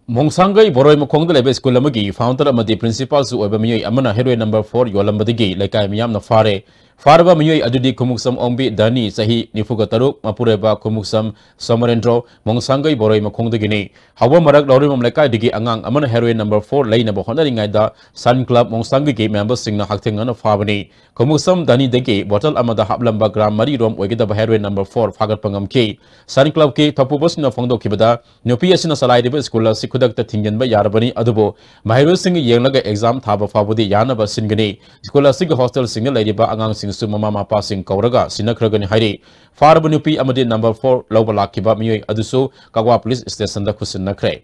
ꯃꯣꯡꯁꯥꯡꯒꯩ ꯕꯣꯔꯣꯏ ꯃꯈꯣꯡꯗ ꯂꯩꯕ ꯁ꯭ꯀꯨꯜ ꯑꯃꯒꯤ ꯐꯥꯎꯟꯗꯔ ꯑꯃꯗꯤ ꯄ꯭ꯔꯤꯟꯁꯤꯄꯥꯜꯁꯨ ꯑꯣꯏꯕ ꯃꯤꯑꯣꯏ ꯑꯃꯅ ꯍꯦꯔꯣꯏꯟ ꯅꯝꯕꯔ ꯐꯣꯔ ꯌꯣꯜꯂꯝꯕꯗꯒꯤ ꯂꯩꯀꯥꯏ ꯃꯤꯌꯥꯝꯅ ꯐꯥꯔꯦ꯫ ꯐꯥꯔꯕ ꯃꯤꯑꯣꯏ ꯑꯗꯨꯗꯤ ꯈꯨꯃꯨꯛꯁꯝ ꯑꯣꯡꯕꯤ ꯙꯅꯤ, ꯆꯍꯤ ꯅꯤꯐꯨꯒ ꯇꯔꯨꯛ, ꯃꯄꯨꯔꯣꯏꯕ ꯈꯨꯃꯨꯛꯁꯝ ꯁꯣꯃꯔꯦꯟꯗ꯭ꯔꯣ, ꯃꯣꯡꯁꯥꯡꯒꯩ ꯕꯣꯔꯣꯏ ꯃꯈꯣꯡꯗꯒꯤꯅꯤ꯫ ꯍꯥꯎꯕꯝ ꯃꯔꯛ ꯂꯧꯔꯤꯃꯝ ꯂꯩꯀꯥꯏꯗꯒꯤ ꯑꯉꯥꯡ ꯑꯃꯅ ꯍꯦꯔꯣꯏꯟ ꯅꯝꯕꯔ ꯐꯣꯔ ꯂꯩꯅꯕ ꯍꯣꯠꯅꯔꯤꯉꯩꯗ ꯁꯟ ꯀ꯭ꯂꯕ ꯃꯣꯡꯁꯥꯡꯒꯩꯒꯤ ꯃꯦꯝꯕꯔꯁꯤꯡꯅ ꯍꯛꯊꯦꯡꯅꯅ ꯐꯥꯕꯅꯤ꯫ ꯈꯨꯃꯨꯛꯁꯝ ꯙꯅꯤꯗꯒꯤ ꯕꯣꯇꯜ ꯑꯃꯗ ꯍꯥꯞꯂꯝꯕ ꯒ꯭ꯔꯥꯝ ꯃꯔꯤ ꯔꯣꯝ ꯑꯣꯏꯒꯗꯕ ꯍꯦꯔꯣꯏꯟ ꯅꯝꯕꯔ ꯐꯣꯔ ꯐꯥꯒꯠꯄ ꯉꯝꯈꯤ꯫ ꯁꯟ ꯀ꯭ꯂꯕꯀꯤ ꯊꯧꯄꯨꯕꯁꯤꯡꯅ ꯐꯣꯡꯗꯣꯛꯈꯤꯕꯗ, ꯅꯨꯄꯤ ꯑꯁꯤꯅ ꯆꯂꯥꯏꯔꯤꯕ ꯁ꯭ꯀꯨꯜ ꯑꯁꯤ ꯈꯨꯗꯛꯇ ꯊꯤꯡꯖꯤꯟꯕ ꯌꯥꯔꯕꯅꯤ, ꯑꯗꯨꯕꯨ ꯃꯍꯩꯔꯣꯏꯁꯤꯡꯒ ꯌꯦꯡꯂꯒ ꯑꯦꯛꯖꯥꯝ ꯊꯥꯕ ꯐꯥꯎꯕꯗꯤ ꯌꯥꯅꯕ ꯁꯤꯟꯒꯅꯤ꯫ ꯁ꯭ꯀꯨꯜ ꯑꯁꯤꯒꯤ ꯍꯣꯁꯇꯦꯜꯁꯤꯡꯗ ꯂꯩꯔꯤꯕ ꯑꯉꯥꯡꯁꯤꯡꯁꯨ ꯃꯃꯥ ꯃꯄꯥꯁꯤꯡ ꯀꯧꯔꯒ ꯁꯤꯟꯅꯈ꯭ꯔꯒꯅꯤ ꯍꯥꯏꯔꯤ꯫ ꯐꯥꯔꯕ ꯅꯨꯄꯤ ꯑꯃꯗꯤ ꯅꯝꯕꯔ ꯐꯣꯔ ꯂꯧꯕ ꯂꯥꯛꯈꯤꯕ ꯃꯤꯑꯣꯏ ꯑꯗꯨꯁꯨ ꯀꯛꯋꯥ ꯄꯨꯂꯤꯁ ꯁ꯭ꯇꯦꯁꯟꯗ ꯈꯨꯠꯁꯤꯟꯅꯈ꯭ꯔꯦ꯫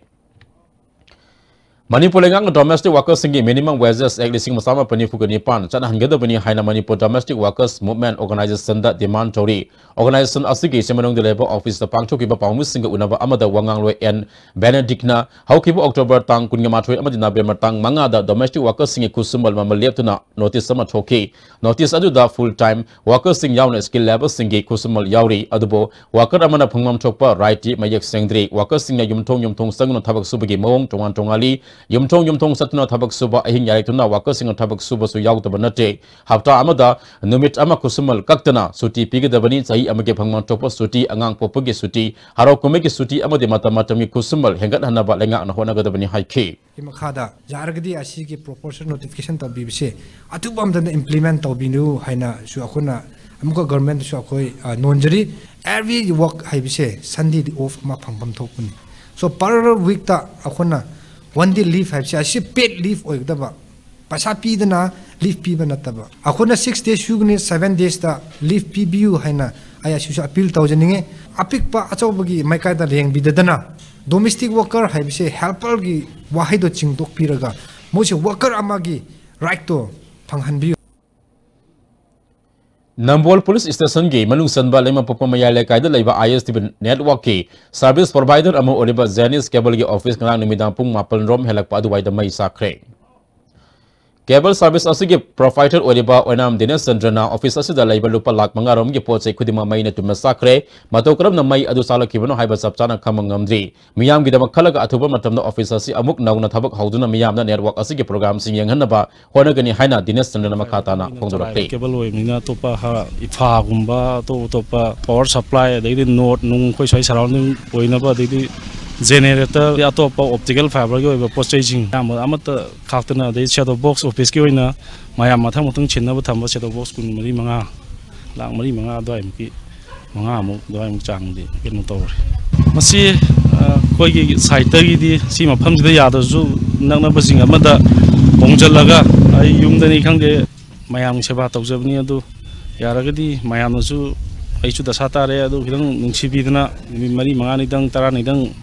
ꯃꯅꯤꯄꯨꯔ ꯂꯩꯉꯥꯛꯅ ꯗꯣꯃꯦꯁꯇꯤꯛ ꯋꯥꯔꯀꯔꯁꯤꯡꯒꯤ ꯃꯤꯅꯤꯃꯝ ꯋꯦꯖꯦꯁ ꯑꯦꯛ ꯂꯤꯁꯤꯡ ꯑꯃ ꯆꯥꯝꯃꯥꯄꯟ ꯅꯤꯐꯨꯒ ꯅꯤꯄꯥꯟ ꯆꯠꯅꯍꯟꯒꯗꯕꯅꯤ ꯍꯥꯏꯅ ꯃꯅꯤꯄꯨꯔ ꯗꯣꯃꯦꯁꯇꯤꯛ ꯋꯥꯔꯀꯔꯁ ꯃꯨꯚꯃꯦꯟꯠ ꯑꯣꯔꯒꯅꯥꯏꯖꯦꯁꯟꯗ ꯗꯤꯃꯥꯟ ꯇꯧꯔꯤ꯫ ꯑꯣꯔꯒꯅꯥꯏꯖꯦꯁꯟ ꯑꯁꯤꯒꯤ ꯆꯦꯃꯅꯨꯡꯗ ꯂꯩꯕ ꯑꯣꯐꯤꯁꯇ ꯄꯥꯡꯊꯣꯛꯈꯤꯕ ꯄꯥꯎꯃꯤꯁꯤꯡꯒ ꯎꯅꯕ ꯑꯃꯗ ꯋꯥ ꯉꯥꯡꯂꯣꯏ ꯑꯦꯟ ꯕꯦꯅꯦꯗꯤꯛꯅ ꯍꯧꯈꯤꯕ ꯑꯣꯛꯇꯣꯕꯔ ꯇꯥꯡ ꯀꯨꯟꯒ ꯃꯥꯊꯣꯏ ꯑꯃꯗꯤ ꯅꯕꯦꯝꯕꯔ ꯇꯥꯡ ꯃꯉꯥꯗ ꯗꯣꯃꯦꯁꯇꯤꯛ ꯋꯥꯔꯀꯔꯁꯤꯡꯒꯤ ꯈꯨꯠꯁꯨꯃꯟ ꯃꯃꯜ ꯂꯦꯞꯇꯨꯅ ꯅꯣꯇꯤꯁ ꯑꯃ ꯊꯣꯛꯈꯤ꯫ ꯅꯣꯇꯤꯁ ꯑꯗꯨꯗ ꯐꯨꯜ ꯇꯥꯏꯝ ꯋꯥꯔꯀꯔꯁꯤꯡ ꯌꯥꯎꯅ ꯁ꯭ꯀꯤꯜ ꯂꯦꯕꯔꯁꯤꯡꯒꯤ ꯈꯨꯠꯁꯨꯃꯟ ꯌꯥꯎꯔꯤ, ꯑꯗꯨꯕꯨ ꯋꯥꯔꯀꯔ ꯑꯃꯅ ꯐꯪꯐꯝ ꯊꯣꯛꯄ ꯔꯥꯏꯠꯇꯤ ꯃꯌꯦꯛ ꯁꯦꯡꯗ꯭ꯔꯤ꯫ ꯋꯥꯔꯀꯔꯁꯤꯡꯅ ꯌꯨꯝꯊꯣꯡ ꯌꯨꯝꯊꯣꯡ ꯆꯪꯗꯨꯅ ꯊꯕꯛ ꯁꯨꯕꯒꯤ ꯃꯑꯣꯡ ꯇꯣꯉꯥꯟ ꯇꯣꯉꯥꯜꯂꯤ꯫ ꯌꯨꯝꯊꯣꯡ ꯌꯨꯝꯊꯣꯡ ꯆꯠꯇꯨꯅ ꯊꯕꯛ ꯁꯨꯕ, ꯑꯍꯤꯡ ꯌꯥꯔꯦꯛꯇꯨꯅ ꯋꯥꯀꯔꯁꯤꯡꯅ ꯊꯕꯛ ꯁꯨꯕꯁꯨ ꯌꯥꯎꯗꯕ ꯅꯠꯇꯦ꯫ ꯍꯞꯇꯥ ꯑꯃꯗ ꯅꯨꯃꯤꯠ ꯑꯃ ꯈꯨꯠꯁꯨꯃꯟ ꯀꯛꯇꯅ ꯁꯨꯇꯤ ꯄꯤꯒꯗꯕꯅꯤ꯫ ꯆꯍꯤ ꯑꯃꯒꯤ ꯐꯪꯐꯝ ꯊꯣꯛꯄ ꯁꯨꯇꯤ, ꯑꯉꯥꯡ ꯄꯣꯛꯄꯒꯤ ꯁꯨꯇꯤ, ꯍꯔꯥꯎ ꯀꯨꯝꯍꯩꯒꯤ ꯁꯨꯇꯤ ꯑꯃꯗꯤ ꯃꯇꯝ ꯃꯇꯝꯒꯤ ꯈꯨꯠꯁꯨꯃꯟ ꯍꯦꯟꯒꯠꯍꯟꯅꯕ ꯂꯩꯉꯥꯛꯅ ꯍꯣꯠꯅꯒꯗꯕꯅꯤ ꯍꯥꯏꯈꯤ꯫ ꯃꯈꯥꯗ ꯌꯥꯔꯒꯗꯤ ꯑꯁꯤꯒꯤ proportion notification ꯇꯧꯕꯤꯕꯁꯦ ꯑꯊꯨꯕ ꯑꯃꯗ implement ꯇꯧꯕꯤꯌꯨ ꯍꯥꯏꯅꯁꯨ ꯑꯩꯈꯣꯏꯅ ꯑꯃꯨꯛꯀ government ꯁꯨ ꯑꯩꯈꯣꯏ, ꯑ, ꯅꯣꯟꯖꯔꯤ꯫ Every work ꯍꯥꯏꯕꯁꯦ Sunday ꯗꯤ off ꯑꯃ ꯐꯪꯐꯝ ꯊꯣꯛꯄꯅꯤ꯫ So per week ꯇ ꯑꯩꯈꯣꯏꯅ one day leave ꯍꯥꯏꯕꯁꯦ ꯑꯁꯤ paid leave ꯑꯣꯏꯒꯗꯕ, ꯄꯩꯁꯥ ꯄꯤꯗꯅ leave ꯄꯤꯕ ꯅꯠꯇꯕ꯫ ꯑꯩꯈꯣꯏꯅ six days ꯁꯨꯒꯅꯤ, seven days ꯇ leave ꯄꯤꯕꯤꯌꯨ ꯍꯥꯏꯅ ꯑꯩ ꯑꯁꯤꯁꯨ appeal ꯇꯧꯖꯅꯤꯡꯉꯤ꯫ ꯑꯄꯤꯛꯄ ꯑꯆꯧꯕꯒꯤ ꯃꯥꯏꯀꯥꯏꯗ ꯌꯦꯡꯕꯤꯗꯗꯅ domestic worker ꯍꯥꯏꯕꯁꯦ helper ꯒꯤ ꯋꯥꯍꯩꯗꯣ ꯆꯤꯡꯊꯣꯛꯄꯤꯔꯒ ꯃꯣꯏꯁꯦ worker ꯑꯃꯒꯤ right ꯇꯣ ꯐꯪꯍꯟꯕꯤꯌꯨ꯫ ꯅꯝꯕꯣꯜ ꯄꯨꯂꯤꯁ ꯁ꯭ꯇꯦꯁꯟꯒꯤ ꯃꯅꯨꯡ ꯆꯟꯕ ꯂꯩꯃꯄꯣꯛꯄ ꯃꯌꯥꯏ ꯂꯩꯀꯥꯏꯗ ꯂꯩꯕ ISTV network ꯀꯤ service provider ꯑꯃ ꯑꯣꯏꯔꯤꯕ Janice Cable ꯒꯤ office ꯉꯔꯥꯡ ꯅꯨꯃꯤꯗꯥꯡ ꯄꯨꯡ ꯃꯥꯄꯟ ꯔꯣꯝ ꯍꯦꯜꯂꯛꯄ ꯑꯗꯨꯋꯥꯏꯗ ꯃꯩ ꯆꯥꯛꯈ꯭ꯔꯦ꯫ Cable service ꯑꯁꯤꯒꯤ provider ꯑꯣꯏꯔꯤꯕ ꯑꯣꯏꯅꯥꯝ ꯗꯤꯅꯦꯁ ꯆꯟꯗ꯭ꯔꯅ office ꯑꯁꯤꯗ ꯂꯩꯕ ꯂꯨꯄꯥ ꯂꯥꯈ ꯃꯉꯥ ꯔꯣꯝꯒꯤ ꯄꯣꯠ ꯆꯩ ꯈꯨꯗꯤꯡꯃꯛ ꯃꯩꯅ ꯇꯨꯝꯅ ꯆꯥꯛꯈ꯭ꯔꯦ꯫ ꯃꯇꯧ ꯀꯔꯝꯅ ꯃꯩ ꯑꯗꯨ ꯆꯥꯛꯂꯛꯈꯤꯕꯅꯣ ꯍꯥꯏꯕ ꯆꯞ ꯆꯥꯅ ꯈꯪꯕ ꯉꯝꯗ꯭ꯔꯤ꯫ ꯃꯤꯌꯥꯝꯒꯤꯗꯃꯛ ꯈꯜꯂꯒ ꯑꯊꯨꯕ ꯃꯇꯝꯗ office ꯑꯁꯤ ꯑꯃꯨꯛ ꯅꯧꯅ ꯊꯕꯛ ꯍꯧꯗꯨꯅ ꯃꯤꯌꯥꯝꯅ network ꯑꯁꯤꯒꯤ programꯁꯤꯡ ꯌꯦꯡꯍꯟꯅꯕ ꯍꯣꯠꯅꯒꯅꯤ ꯍꯥꯏꯅ ꯗꯤꯅꯦꯁ ꯆꯟꯗ꯭ꯔꯅ ꯃꯈꯥ ꯇꯥꯅ ꯐꯣꯡꯗꯣꯔꯛꯂꯤ꯫ Cable ꯑꯣꯏꯕꯅꯤꯅ ꯑꯇꯣꯞꯄ ꯍꯥ-, ꯏꯐꯥꯒꯨꯝꯕ, ꯑꯇꯣꯞ ꯑꯇꯣꯞꯄ power supply, ꯑꯗꯩꯗꯤ ꯅꯣꯠ ꯅꯨꯡ ꯑꯩꯈꯣꯏ ꯁ꯭ꯋꯥꯏ surrounding ꯑꯣꯏꯅꯕ, ꯑꯗꯩꯗꯤ generator, ꯑꯇꯣꯞꯄ optical fiberꯒꯤ ꯑꯣꯏꯕ ꯄꯣꯠ ꯆꯩꯁꯤꯡ ꯑꯌꯥꯝꯕ ꯑꯃꯠꯇ ꯈꯥꯛꯇꯅ, ꯑꯗꯩ set top box officeꯀꯤ ꯑꯣꯏꯅ ꯃꯌꯥꯝ ꯃꯊꯪ ꯃꯊꯪ ꯁꯤꯟꯅꯕ ꯊꯝꯕ set top box ꯀꯨꯟ ꯃꯔꯤ ꯃꯉꯥ, ꯂꯥꯈ ꯃꯔꯤ ꯃꯉꯥ ꯑꯗꯨꯋꯥꯏꯃꯨꯛꯀꯤ, ꯃꯉꯥꯃꯨꯛ ꯑꯗꯨꯋꯥꯏꯃꯨꯛ ꯆꯥꯡꯗꯤ ꯀꯩꯅꯣ ꯇꯧꯔꯦ꯫ ꯃꯁꯤ, ꯑ, ꯑꯩꯈꯣꯏꯒꯤ sideꯇꯒꯤꯗꯤ ꯁꯤ ꯃꯐꯝꯁꯤꯗ ꯌꯥꯗ꯭ꯔꯁꯨ ꯅꯛꯅꯕꯁꯤꯡ ꯑꯃꯗ ꯍꯣꯡꯖꯤꯜꯂꯒ ꯑꯩ ꯌꯨꯝꯗꯅꯤ ꯈꯪꯗꯦ, ꯃꯌꯥꯝꯒꯤ ꯁꯦꯕꯥ ꯇꯧꯖꯕꯅꯤ꯫ ꯑꯗꯨ ꯌꯥꯔꯒꯗꯤ ꯃꯌꯥꯝꯅꯁꯨ, ꯑꯩꯁꯨ ꯗꯁꯥ ꯇꯥꯔꯦ, ꯑꯗꯨ ꯈꯤꯇꯪ ꯅꯨꯡꯁꯤꯕꯤꯗꯅ ꯅꯨꯃꯤꯠ ꯃꯔꯤ ꯃꯉꯥꯅꯤꯗꯪ, ꯇꯔꯥꯅꯤꯗꯪ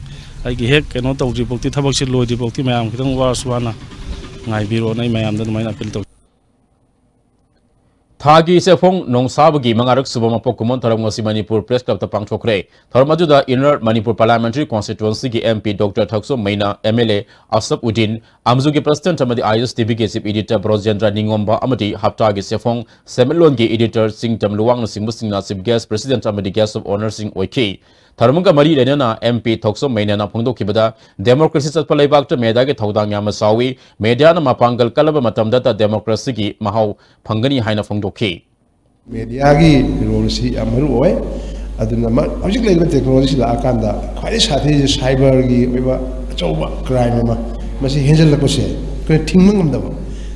ꯑꯩꯒꯤ ꯍꯦꯛ ꯀꯩꯅꯣ ꯇꯧꯗ꯭ꯔꯤꯐꯥꯎꯗꯤ, ꯊꯕꯛꯁꯦ ꯂꯣꯏꯗ꯭ꯔꯤꯐꯥꯎꯗꯤ ꯃꯌꯥꯝ ꯈꯤꯇꯪ ꯋꯥꯔꯁꯨ ꯋꯥꯅ ꯉꯥꯏꯕꯤꯔꯣꯅ ꯑꯩ ꯃꯌꯥꯝꯗ ꯑꯗꯨꯃꯥꯏꯅ appeal ꯇꯧꯖꯩ꯫ ꯊꯥꯒꯤ ꯆꯦꯐꯣꯡ ꯅꯣꯡꯁꯥꯕꯒꯤ ꯃꯉꯥꯔꯛ ꯁꯨꯕ ꯃꯄꯣꯛ ꯀꯨꯝꯑꯣꯟ ꯊꯧꯔꯝ ꯉꯁꯤ ꯃꯅꯤꯄꯨꯔ Press Clubꯇ ꯄꯥꯡꯊꯣꯛꯈ꯭ꯔꯦ꯫ ꯊꯧꯔꯝ ꯑꯗꯨꯗ Inner Manipur Parliamentary Constituencyꯒꯤ MP Doctor ꯊꯛꯆꯣꯝ ꯃꯩꯅꯥ, MLA Asaf Uddin, ꯑꯃꯖꯨꯒꯤ President ꯑꯃꯗꯤ I S T Vꯒꯤ Chief Editor ꯕ꯭ꯔꯣꯖꯦꯟꯗ꯭ꯔ ꯅꯤꯡꯉꯣꯝꯕ ꯑꯃꯗꯤ ꯍꯞꯇꯥꯒꯤ ꯆꯦꯐꯣꯡ ꯁꯦꯟꯃꯤꯠꯂꯣꯟꯒꯤ Editor ꯆꯤꯡꯇꯝ ꯂꯨꯋꯥꯡꯅꯆꯤꯡꯕꯁꯤꯡꯅ Chief Guest, President ꯑꯃꯗꯤ Guest of Honourꯁꯤꯡ ꯑꯣꯏꯈꯤ꯫ ꯊꯧꯔꯝꯒ ꯃꯔꯤ ꯂꯩꯅꯅ M P ꯊꯣꯛꯆꯣꯝ ꯃꯩꯅꯦꯅ ꯐꯣꯡꯗꯣꯛꯈꯤꯕꯗ, democracy ꯆꯠꯄ ꯂꯩꯕꯥꯛꯇ mediaꯒꯤ ꯊꯧꯗꯥꯡ ꯌꯥꯝꯅ ꯆꯥꯎꯏ, mediaꯅ ꯃꯄꯥꯡꯒꯜ ꯀꯜꯂꯕ ꯃꯇꯝꯗꯇ democracyꯒꯤ ꯃꯍꯥꯎ ꯐꯪꯒꯅꯤ ꯍꯥꯏꯅ ꯐꯣꯡꯗꯣꯛꯈꯤ꯫ Mediaꯒꯤ roleꯁꯤ ꯌꯥꯝ ꯃꯔꯨ ꯑꯣꯏ꯫ ꯑꯗꯨꯅ ꯃ- ꯍꯧꯖꯤꯛ ꯂꯩꯔꯤꯕ technologyꯁꯤ ꯂꯥꯛꯑꯀꯥꯟꯗ ꯈ꯭ꯋꯥꯏꯗꯒꯤ ꯁꯥꯊꯤꯔꯤꯁꯦ cyberꯒꯤ ꯑꯣꯏꯕ ꯑꯆꯧꯕ crime ꯑꯃ, ꯃꯁꯤ ꯍꯦꯟꯖꯜꯂꯛꯄꯁꯦ ꯑꯩꯈꯣꯏꯅ ꯊꯤꯡꯕ ꯉꯝꯗꯕ꯫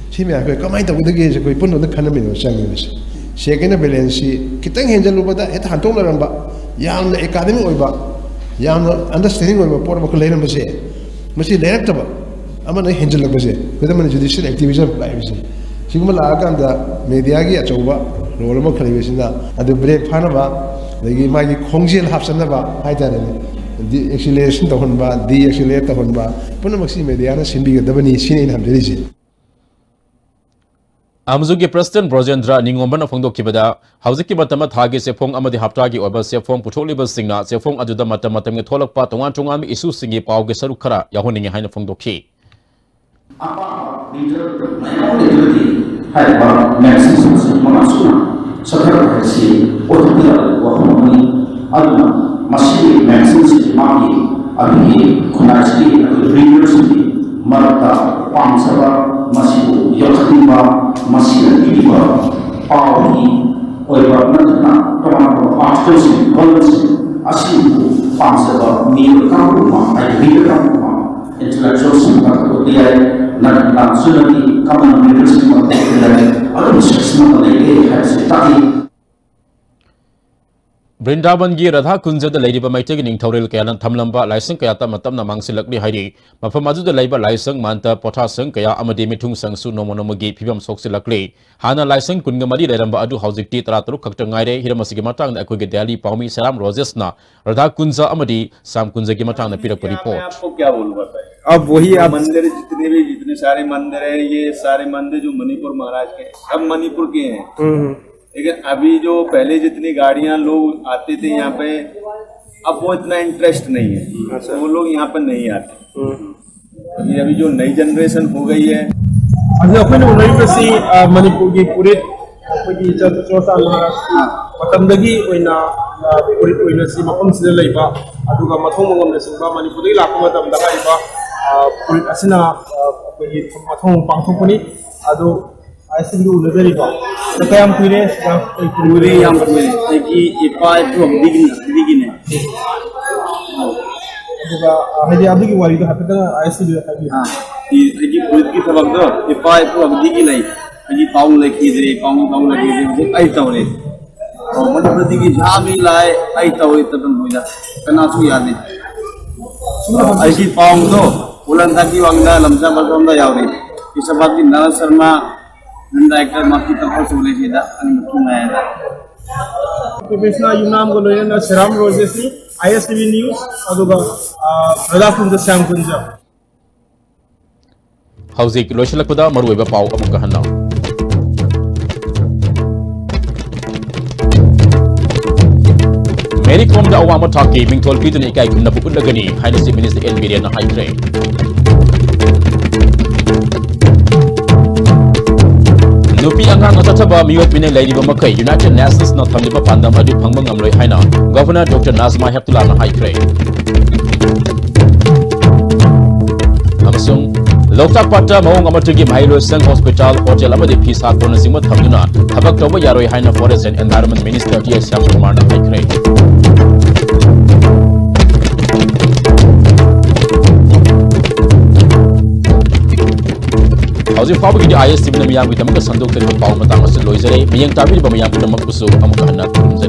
ꯁꯤ ꯃꯌꯥꯝ ꯑꯩꯈꯣꯏ ꯀꯃꯥꯏꯅ ꯇꯧꯒꯗꯒꯦꯁꯦ ꯑꯩꯈꯣꯏ ꯄꯨꯟꯅ ꯑꯝꯇ ꯈꯟꯅꯃꯤꯟꯅꯕ ꯆꯪꯉꯦꯕꯁꯦ꯫ Check and balanceꯁꯤ ꯈꯤꯇꯪ ꯍꯦꯟꯖꯜꯂꯨꯕꯗ ꯍꯦꯛꯇ ꯍꯟꯇꯣꯛꯅꯔꯝꯕ, ꯌꯥꯝꯅ academic ꯑꯣꯏꯕ, ꯌꯥꯝꯅ understanding ꯑꯣꯏꯕ ꯄꯣꯠ ꯑꯃꯈꯛ ꯂꯩꯔꯝꯕꯁꯦ, ꯃꯁꯤ ꯂꯩꯔꯛꯇꯕ, ꯑꯃꯅ ꯍꯦꯟꯖꯜꯂꯛꯄꯁꯦ, ꯈꯨꯗꯝ ꯑꯣꯏꯅ judicial activism ꯂꯥꯛꯏꯕꯁꯦ, ꯁꯤꯒꯨꯝꯕ ꯂꯥꯛꯑꯀꯥꯟꯗ mediaꯒꯤ ꯑꯆꯧꯕ role ꯑꯃ ꯈꯜꯂꯤꯕꯁꯤꯅ, ꯑꯗꯨ brake ꯐꯥꯅꯕ, ꯑꯗꯒꯤ ꯃꯥꯒꯤ ꯈꯣꯡꯖꯦꯜ ꯍꯥꯞꯆꯟꯅꯕ ꯍꯥꯏꯇꯥꯔꯦꯅꯦ, de-acceleration ꯇꯧꯍꯟꯕ, de-accelerate ꯇꯧꯍꯟꯕ, ꯄꯨꯝꯅꯃꯛꯁꯤ mediaꯅ ꯁꯤꯟꯕꯤꯒꯗꯕꯅꯤ, ꯁꯤꯅꯤ ꯑꯩꯅ ꯊꯝꯖꯔꯤꯁꯦ꯫ ꯑꯃꯖꯨꯒꯤ President ꯕ꯭ꯔꯣꯖꯦꯟꯗ꯭ꯔ ꯅꯤꯡꯉꯣꯝꯕꯅ ꯐꯣꯡꯗꯣꯛꯈꯤꯕꯗ, ꯍꯧꯖꯤꯛꯀꯤ ꯃꯇꯝꯗ ꯊꯥꯒꯤ ꯆꯦꯐꯣꯡ ꯑꯃꯗꯤ ꯍꯞꯇꯥꯒꯤ ꯑꯣꯏꯕ ꯆꯦꯐꯣꯡ ꯄꯨꯊꯣꯛꯂꯤꯕꯁꯤꯡꯅ ꯆꯦꯐꯣꯡ ꯑꯗꯨꯗ ꯃꯇꯝ ꯃꯇꯝꯒꯤ ꯊꯣꯛꯂꯛꯄ ꯇꯣꯉꯥꯟ ꯇꯣꯉꯥꯟꯕ issueꯁꯤꯡꯒꯤ ꯄꯥꯎꯒꯤ ꯁꯔꯨꯛ ꯈꯔ ꯌꯥꯎꯍꯟꯅꯤꯡꯉꯤ ꯍꯥꯏꯅ ꯐꯣꯡꯗꯣꯛꯈꯤ꯫ ꯑꯄꯥꯝꯕ reader ꯃꯌꯥꯝ ꯑꯃ ꯂꯩꯔꯒꯗꯤ ꯍꯥꯏꯔꯤꯕ magazine ꯃꯁꯤꯡ ꯃꯉꯥ ꯁꯨꯅ ꯆꯠꯊꯔꯛꯄ ꯍꯥꯏꯕꯁꯤ ꯑꯣꯏꯊꯣꯛꯄ ꯌꯥꯗꯕ ꯋꯥꯐꯝ ꯑꯃꯅꯤ꯫ ꯑꯗꯨꯅ ꯃꯁꯤꯒꯤ magazine ꯁꯤꯒꯤ ꯃꯥꯒꯤ ꯑꯩꯈꯣꯏꯒꯤ ꯈꯨꯟꯅꯥꯏꯁꯤꯒꯤ ꯑꯩꯈꯣꯏ reader ꯁꯤꯡꯒꯤ ꯃꯔꯛꯇ ꯄꯥꯝꯖꯕ, ꯃꯁꯤꯕꯨ ꯌꯣꯛꯈꯠꯅꯤꯡꯕ, ꯃꯁꯤꯅ ꯄꯤꯔꯤꯕ ꯄꯥꯎꯒꯤ ꯑꯣꯏꯕ ꯅꯠꯇꯅ ꯇꯣꯉꯥꯟ ꯇꯣꯉꯥꯟꯕ article ꯁꯤꯡ, column ꯁꯤꯡ ꯑꯁꯤꯕꯨ ꯄꯥꯝꯖꯕ ꯃꯤꯑꯣꯏ ꯀꯥꯡꯕꯨ ꯑꯃ, ꯍꯥꯏꯗꯤ reader ꯀꯥꯡꯕꯨ ꯑꯃ, intellectual ꯁꯤꯡ ꯀꯥꯡꯕꯨ ꯌꯥꯏ, ꯅꯠꯇ꯭ꯔꯒ ꯁꯨꯞꯅꯒꯤ common reader ꯁꯤꯡ ꯀꯥꯡꯕꯨ ꯌꯥꯏ, ꯑꯗꯨꯝ section ꯑꯃ ꯂꯩꯔꯦ ꯍꯥꯏꯕꯁꯤ ꯇꯥꯛꯏ꯫ ꯕ꯭ꯔꯤꯟꯗꯥꯕꯟꯒꯤ ꯔꯥꯙꯥ ꯀꯨꯟꯖꯗ ꯂꯩꯔꯤꯕ ꯃꯩꯇꯩꯒꯤ ꯅꯤꯡꯊꯧꯔꯦꯜ ꯀꯌꯥꯅ ꯊꯝꯂꯝꯕ ꯂꯥꯏꯁꯪ ꯀꯌꯥ ꯇꯞꯅ ꯇꯞꯅ ꯃꯥꯡꯁꯤꯜꯂꯛꯂꯤ ꯍꯥꯏꯔꯤ꯫ ꯃꯐꯝ ꯑꯗꯨꯗ ꯂꯩꯕ ꯂꯥꯏꯁꯪ, ꯃꯟꯇ, ꯄꯣꯊꯥꯁꯪ ꯀꯌꯥ ꯑꯃꯗꯤ ꯃꯤꯊꯨꯡꯁꯪꯁꯨ ꯅꯣꯡꯃ ꯅꯣꯡꯃꯒꯤ ꯐꯤꯕꯝ ꯁꯣꯛꯆꯤꯜꯂꯛꯂꯤ꯫ ꯍꯥꯟꯅ ꯂꯥꯏꯁꯪ ꯀꯨꯟꯒ ꯃꯔꯤ ꯂꯩꯔꯝꯕ ꯑꯗꯨ ꯍꯧꯖꯤꯛꯇꯤ ꯇꯔꯥ ꯇꯔꯨꯛ ꯈꯛꯇ ꯉꯥꯏꯔꯦ꯫ ꯍꯤꯔꯝ ꯑꯁꯤꯒꯤ ꯃꯇꯥꯡꯗ ꯑꯩꯈꯣꯏꯒꯤ ꯗꯦꯜꯂꯤ ꯄꯥꯎꯃꯤ ꯁꯦꯔꯥꯝ ꯔꯣꯖꯦꯁꯅ ꯔꯥꯙꯥ ꯀꯨꯟꯖ ꯑꯃꯗꯤ ꯁ꯭ꯌꯥꯝ ꯀꯨꯟꯖꯒꯤ ꯃꯇꯥꯡꯗ ꯄꯤꯔꯛꯄ क्या मैं report꯫ आपको क्या बोलूँ बताइए। अब वही जो आप मंदिर है, जितने भी, जितने सारे मंदिर है, ये सारे मंदिर जो मणिपुर महाराज के हैं, सब मणिपुर के हैं। हम्म, हम्म, लेकिन अभी जो पहले जितनी गाड़ियां लोग आते थे यहाँ पे, अब वो इतना इंटरेस्ट नहीं है, अच्छा। तो वो लोग यहाँ पर नहीं आते। हम्म। अभी अभी जो नई जनरेशन हो गई है, ꯍꯧꯖꯤꯛ ꯑꯩꯈꯣꯏꯅ ꯎꯅꯔꯤꯕꯁꯤ, ꯑ, ꯃꯅꯤꯄꯨꯔꯒꯤ ꯐꯨꯔꯤꯠ, ꯑꯩꯈꯣꯏꯒꯤ ꯆꯨꯔꯆꯥꯟ ꯃꯍꯥꯔꯥꯖꯀꯤ ꯃꯇꯝꯗꯒꯤ ꯑꯣꯏꯅ, ꯑ, ꯐꯨꯔꯤꯠ ꯑꯣꯏꯅ ꯁꯤ ꯃꯐꯝꯁꯤꯗ ꯂꯩꯕ, ꯑꯗꯨꯒ ꯃꯊꯣꯡ ꯃꯉꯝꯅꯆꯤꯡꯕ ꯃꯅꯤꯄꯨꯔꯗꯒꯤ ꯂꯥꯛꯄ ꯃꯇꯝꯗ ꯍꯥꯏꯔꯤꯕ, ꯑ, ꯐꯨꯔꯤꯠ ꯑꯁꯤꯅ, ꯑ, ꯑꯩꯈꯣꯏꯒꯤ ꯃꯊꯧ ꯄꯥꯡꯊꯣꯛꯄꯅꯤ꯫ ꯑꯗꯨ ꯑꯥꯏ ꯑꯦꯁ ꯇꯤꯚꯤꯗ ꯎꯅꯖꯔꯤꯕ꯫ ꯑꯗꯣ ꯀꯌꯥꯝ ꯀꯨꯏꯔꯦ ꯁꯤꯗ ꯑꯩꯈꯣꯏ ꯐꯨꯔꯤꯠ ꯀꯨꯏꯔꯦ, ꯌꯥꯝ ꯀꯨꯏꯔꯦ꯫ ꯑꯩꯒꯤ ꯏꯄꯥ ꯏꯄꯨ ꯑꯗꯨꯗꯒꯤꯅꯦ, ꯑꯗꯨꯗꯒꯤꯅꯦ꯫ ꯑꯗꯨꯒ, ꯑ, ꯍꯥꯏꯗꯤ ꯑꯗꯨꯒꯤ ꯋꯥꯔꯤꯗꯣ ꯍꯥꯏꯐꯦꯠꯇꯪ ꯑꯥꯏ ꯑꯦꯁ ꯇꯤꯚꯤꯗ ꯍꯥꯏꯕꯤꯌꯨ꯫ ꯑꯥ, ꯏ-, ꯑꯩꯒꯤ ꯐꯨꯔꯤꯠꯀꯤ ꯊꯕꯛꯇꯣ ꯏꯄꯥ ꯏꯄꯨ ꯑꯗꯨꯗꯒꯤ ꯂꯩ꯫ ꯑꯩꯒꯤ ꯄꯥꯎ ꯂꯩꯈꯤꯗ꯭ꯔꯦ, ꯄꯥꯎ ꯄꯥꯎ ꯂꯩꯈꯤꯗ꯭ꯔꯦ, ꯍꯧꯖꯤꯛ ꯑꯩ ꯇꯧꯔꯦ꯫ ꯑꯣ, ꯃꯅꯤꯄꯨꯔꯗꯒꯤ ꯌꯥꯝꯃꯤ ꯂꯥꯏ, ꯑꯩ ꯇꯧꯔꯦ ꯇꯗꯝ ꯍꯣꯏꯗ꯫ ꯀꯅꯥꯁꯨ ꯌꯥꯗꯦ꯫ ꯑꯩꯒꯤ ꯄꯥꯎꯗꯣ ꯎꯂꯟꯗꯥꯒꯤ ꯋꯥꯡꯗ ꯂꯝꯖꯥ ꯕꯖꯣꯝꯗ ꯌꯥꯎꯔꯤ꯫ ꯏꯁꯥꯕꯥꯗꯀꯤ ꯅꯔ ꯁꯔꯃ, ꯅꯟꯗꯥꯏꯀ ꯃꯥꯀꯤ ꯇꯄ ꯁꯨꯔꯦ ꯁꯤꯗ, ꯑꯅꯤ ꯃꯈꯤ ꯉꯥꯏꯗ꯫ ꯄ꯭ꯔꯣꯐꯦꯁꯅꯦꯜ ꯌꯨꯝꯅꯥꯝꯒ ꯂꯣꯏꯅꯅ ꯁꯦꯔꯥꯝ ꯔꯣꯖꯦꯁꯅꯤ, ꯑꯥꯏ ꯑꯦꯁ ꯇꯤ ꯚꯤ ꯅ꯭ꯌꯨꯁ, ꯑꯗꯨꯒ, ꯑ, ꯔꯥꯙꯥꯀꯨꯟꯖ ꯁ꯭ꯌꯥꯝꯀꯨꯟꯖ꯫ ꯍꯧꯖꯤꯛ ꯂꯣꯏꯁꯤꯜꯂꯛꯄꯗ ꯃꯔꯨꯑꯣꯏꯕ ꯄꯥꯎ ꯑꯃꯨꯛꯀ ꯍꯟꯅ꯫ ꯃꯦꯔꯤ ꯀꯣꯝꯗ ꯑꯋꯥꯡꯕ ꯊꯥꯛꯀꯤ ꯃꯤꯡꯊꯣꯜ ꯄꯤꯗꯨꯅ ꯏꯀꯥꯏ ꯈꯨꯝꯅꯕ ꯎꯠꯂꯒꯅꯤ ꯍꯥꯏꯅ ꯆꯤꯐ ꯃꯤꯅꯤꯁꯇꯔ ꯑꯦꯟ ꯕꯤꯔꯦꯟꯅ ꯍꯥꯏꯈ꯭ꯔꯦ꯫ ꯅꯨꯄꯤ ꯑꯉꯥꯡꯅ ꯆꯠꯊꯕ ꯃꯤꯑꯣꯠ ꯃꯤꯅꯩ ꯂꯩꯔꯤꯕ ꯃꯈꯩ ꯌꯨꯅꯥꯏꯇꯦꯗ ꯅꯦꯁꯟꯁꯅ ꯊꯝꯂꯤꯕ ꯄꯥꯟꯗꯝ ꯑꯗꯨ ꯐꯪꯕ ꯉꯝꯂꯣꯏ ꯍꯥꯏꯅ ꯒꯚꯔꯅꯔ ꯗꯣꯛꯇꯔ ꯅꯥꯖꯃꯥ ꯍꯦꯞꯇꯨꯂꯥꯅ ꯍꯥꯏꯈ꯭ꯔꯦ꯫ ꯑꯃꯁꯨꯡ ꯂꯣꯛꯇꯥꯛ ꯄꯥꯠꯇ ꯃꯑꯣꯡ ꯑꯃꯠꯇꯒꯤ ꯃꯍꯩꯂꯣꯏꯁꯪ, ꯍꯣꯁꯄꯤꯇꯥꯜ, ꯍꯣꯇꯦꯜ ꯑꯃꯗꯤ ꯐꯤ ꯁꯥ ꯀꯣꯟꯅꯆꯤꯡꯕ ꯊꯝꯗꯨꯅ ꯊꯕꯛ ꯇꯧꯕ ꯌꯥꯔꯣꯏ ꯍꯥꯏꯅ forest and environment minister T S ꯁ꯭ꯌꯥꯝꯀꯨꯃꯥꯔꯅ ꯍꯥꯏꯈ꯭ꯔꯦ꯫ ꯍꯧꯖꯤꯛ ꯐꯥꯎꯕꯒꯤꯗꯤ ꯑꯥꯏ ꯑꯦꯁ ꯇꯤ ꯚꯤꯅ ꯃꯤꯌꯥꯝꯒꯤꯗꯃꯛꯇ ꯁꯟꯗꯣꯛꯆꯔꯤꯕ ꯄꯥꯎ ꯃꯇꯥꯡ ꯑꯁꯤ ꯂꯣꯏꯖꯔꯦ꯫ ꯃꯤꯠꯌꯦꯡ ꯇꯥꯕꯤꯔꯤꯕ ꯃꯌꯥꯝ ꯄꯨꯝꯅꯃꯛꯄꯨꯁꯨ ꯑꯃꯨꯛꯀ ꯍꯟꯅ ꯈꯨꯔꯨꯝꯖꯔꯤ꯫